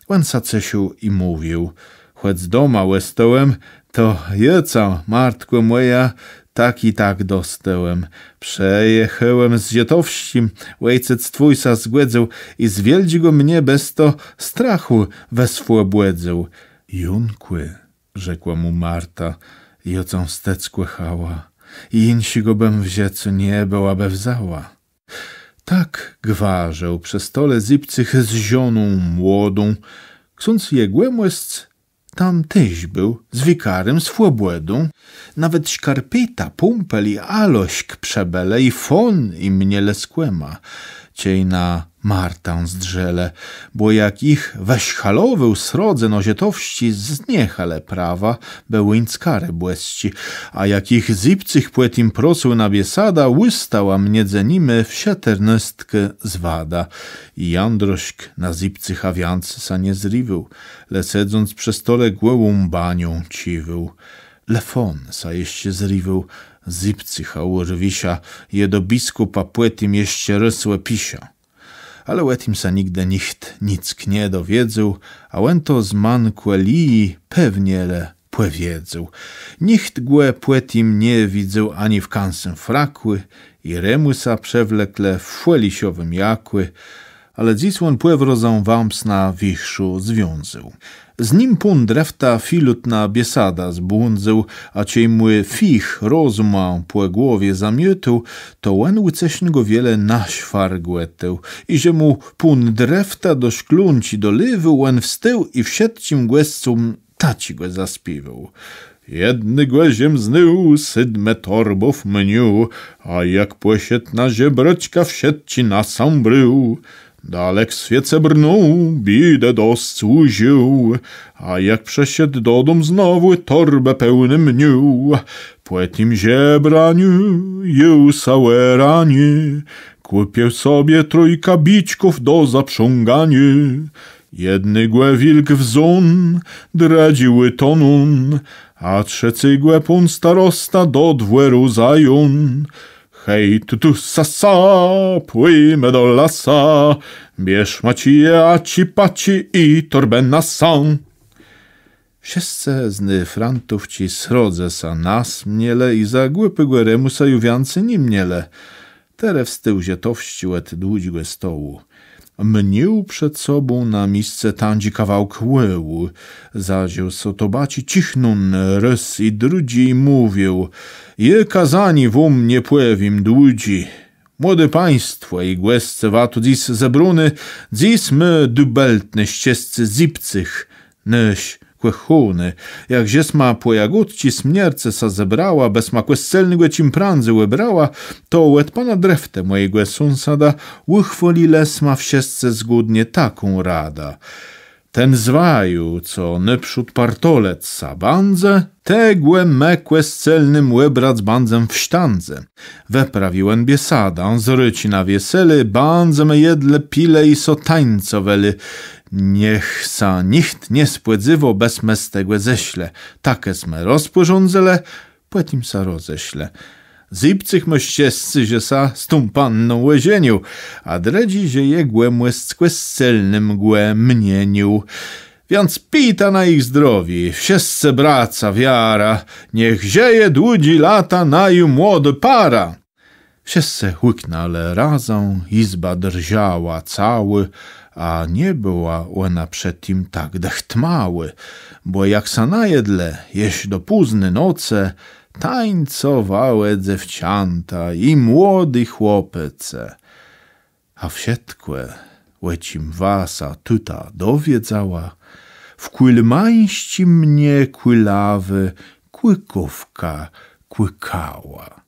Òn sã cesził i mówił: „Chòc doma òstôłem, to jô cã, Martkò mòja, tak i tak dostôłem. Przëjachôłem z Żëtowsczim, òjc twój sã zgòdzył i z wiôldżégò mie bez to strachù wëswòbòdzył”. „Jónkù”, rzekła mù Marta, „jô cã wstec kòchała i jinszégò bëm w żëcu nie bëła bë wzała”. Tak gwarzëł prze stole Zybcych z żoną młodą. Ksądz jegòmòsc tam téż béł, z wikarã Swòbòdą. Nawet Szkarpëta, Pùmpel i Alosk przëbëlë, i Fón, i mielë skòmã. Czej na Martã zdrzelë, bò jak jich wëszkalowôł srodze, no Żëtowsczi zniechelë prawa, bë ùńc karë bòsczi, a jak jich Zybcych pò tim prosył na biesadã, ùstała midzë nima wszëternôstkô zwada. I Jandrosk na Zybcycha wiãcy sã nie zriwôł, le sedząc prze stole głową banią cziwôł. Le Fón sã jeszcze zriwôł, Zybcycha ùrwisza, jô do biskùpa pò tim jeszcze rôz òpiszã. Ale ò tim sã nigdë nicht nick nie dowiedzôł, a òn to z melancholii pewnie le pòwiedzôł. Nicht gò pò tim nie widzôł ani w kãsym frakù, i Remùsa przewleklë w fòlëszowim jakù, ale dzys òn pòwrozã wãps na wiérzchù związôł. Z nim pón Drefta filutnã biesadã zbłądzył, a czej mù fich rozëmã pò głowie zamiôtôł, to òn ùcesznégò wiele naszwargòtôł. I że mù pón Drefta do szklónczi doléwôł, òn wstôł i wszëtczim gòscóm taczégò zaspiéwôł. Jednégò żem znôł, sétmë torbów miôł, a jak pòszedł na żebrôczka, wszëtczé na sã brôł. Dalek w swiece brnął, biédã dosc ùżił, a jak przëszedł dodóm, znowù torbã pełną miôł. Pò tim żebraniu jął sã ò ranié, kùpił sobie trójkã biczków do zaprzãganiô. Jednégò wilk wzął, drëdżégò tónął, a trzecégò pón starosta do dwòru zajął. Hej, tu, tu, sa, sa, pòjmë do lasa, bierzma czije, aczi, paczi i torbë na sã. Wszëscë z ny frantówczi srodze sã nasmielë i za głupégò Remùsa ju wiãcy ni mielë. Terô wstôł Żëtowsczi òd dłudżégò stołu. Miôł przed sobą na misce tãdżi kawałk wòłu. Zażił so tobaczi, czichnął rôz i drëdżi i mówił: Jô kôzanié wóm nie pòwiém dłudżé. Młodé państwò i gòsce, wa tu dzys zebróny, dzys mô dëbeltné szczescé Zybcych, nasz Kòchóny, jak żesma pò jagódczi smiercë sã zebrała, bësma kòscelnégò czim prãdzy wëbrała, to òd pana Dreftë, mòjégò sąsada, ùchwôlëlësma wszëscë zgódnie taką radã. Ten z waju, co nôprzód partolëc sã bãdze, tegò më kòscelnym òbrac bãdzem w sztãdze. Wëprawił òn biesadã, z rôczi na wieselé, bãdzemë jedlë, pilë i so tańcowelë. Niech sã nicht nie spòdzéwô, bësmë z tegò zeszlë. Tak jesmë rozpòrządzëlë, pòtim sã rozeszlë. Zybcyk mô szczescé, że sã z tą panną òżenił, a drëdżé, że jegòmòsc kòscelnym gò mienił. Wiãc pijta na jich zdrowié, wszëscë braca wiara, niech żëje dłudżé lata naju młodô para. Wszëscë hùknãlë razã, jizba drżała całô, a nie bëła òna przedtim tak dëcht małô, bò jak sã najedlë, jesz do pózny nocë tańcowałë dzéwczãta i młodi chłopcë. A wszëtkò, ò czim wa sã tuta dowiedzała, w Kùlmańsczim mie kùlawô kùkówka kùkała.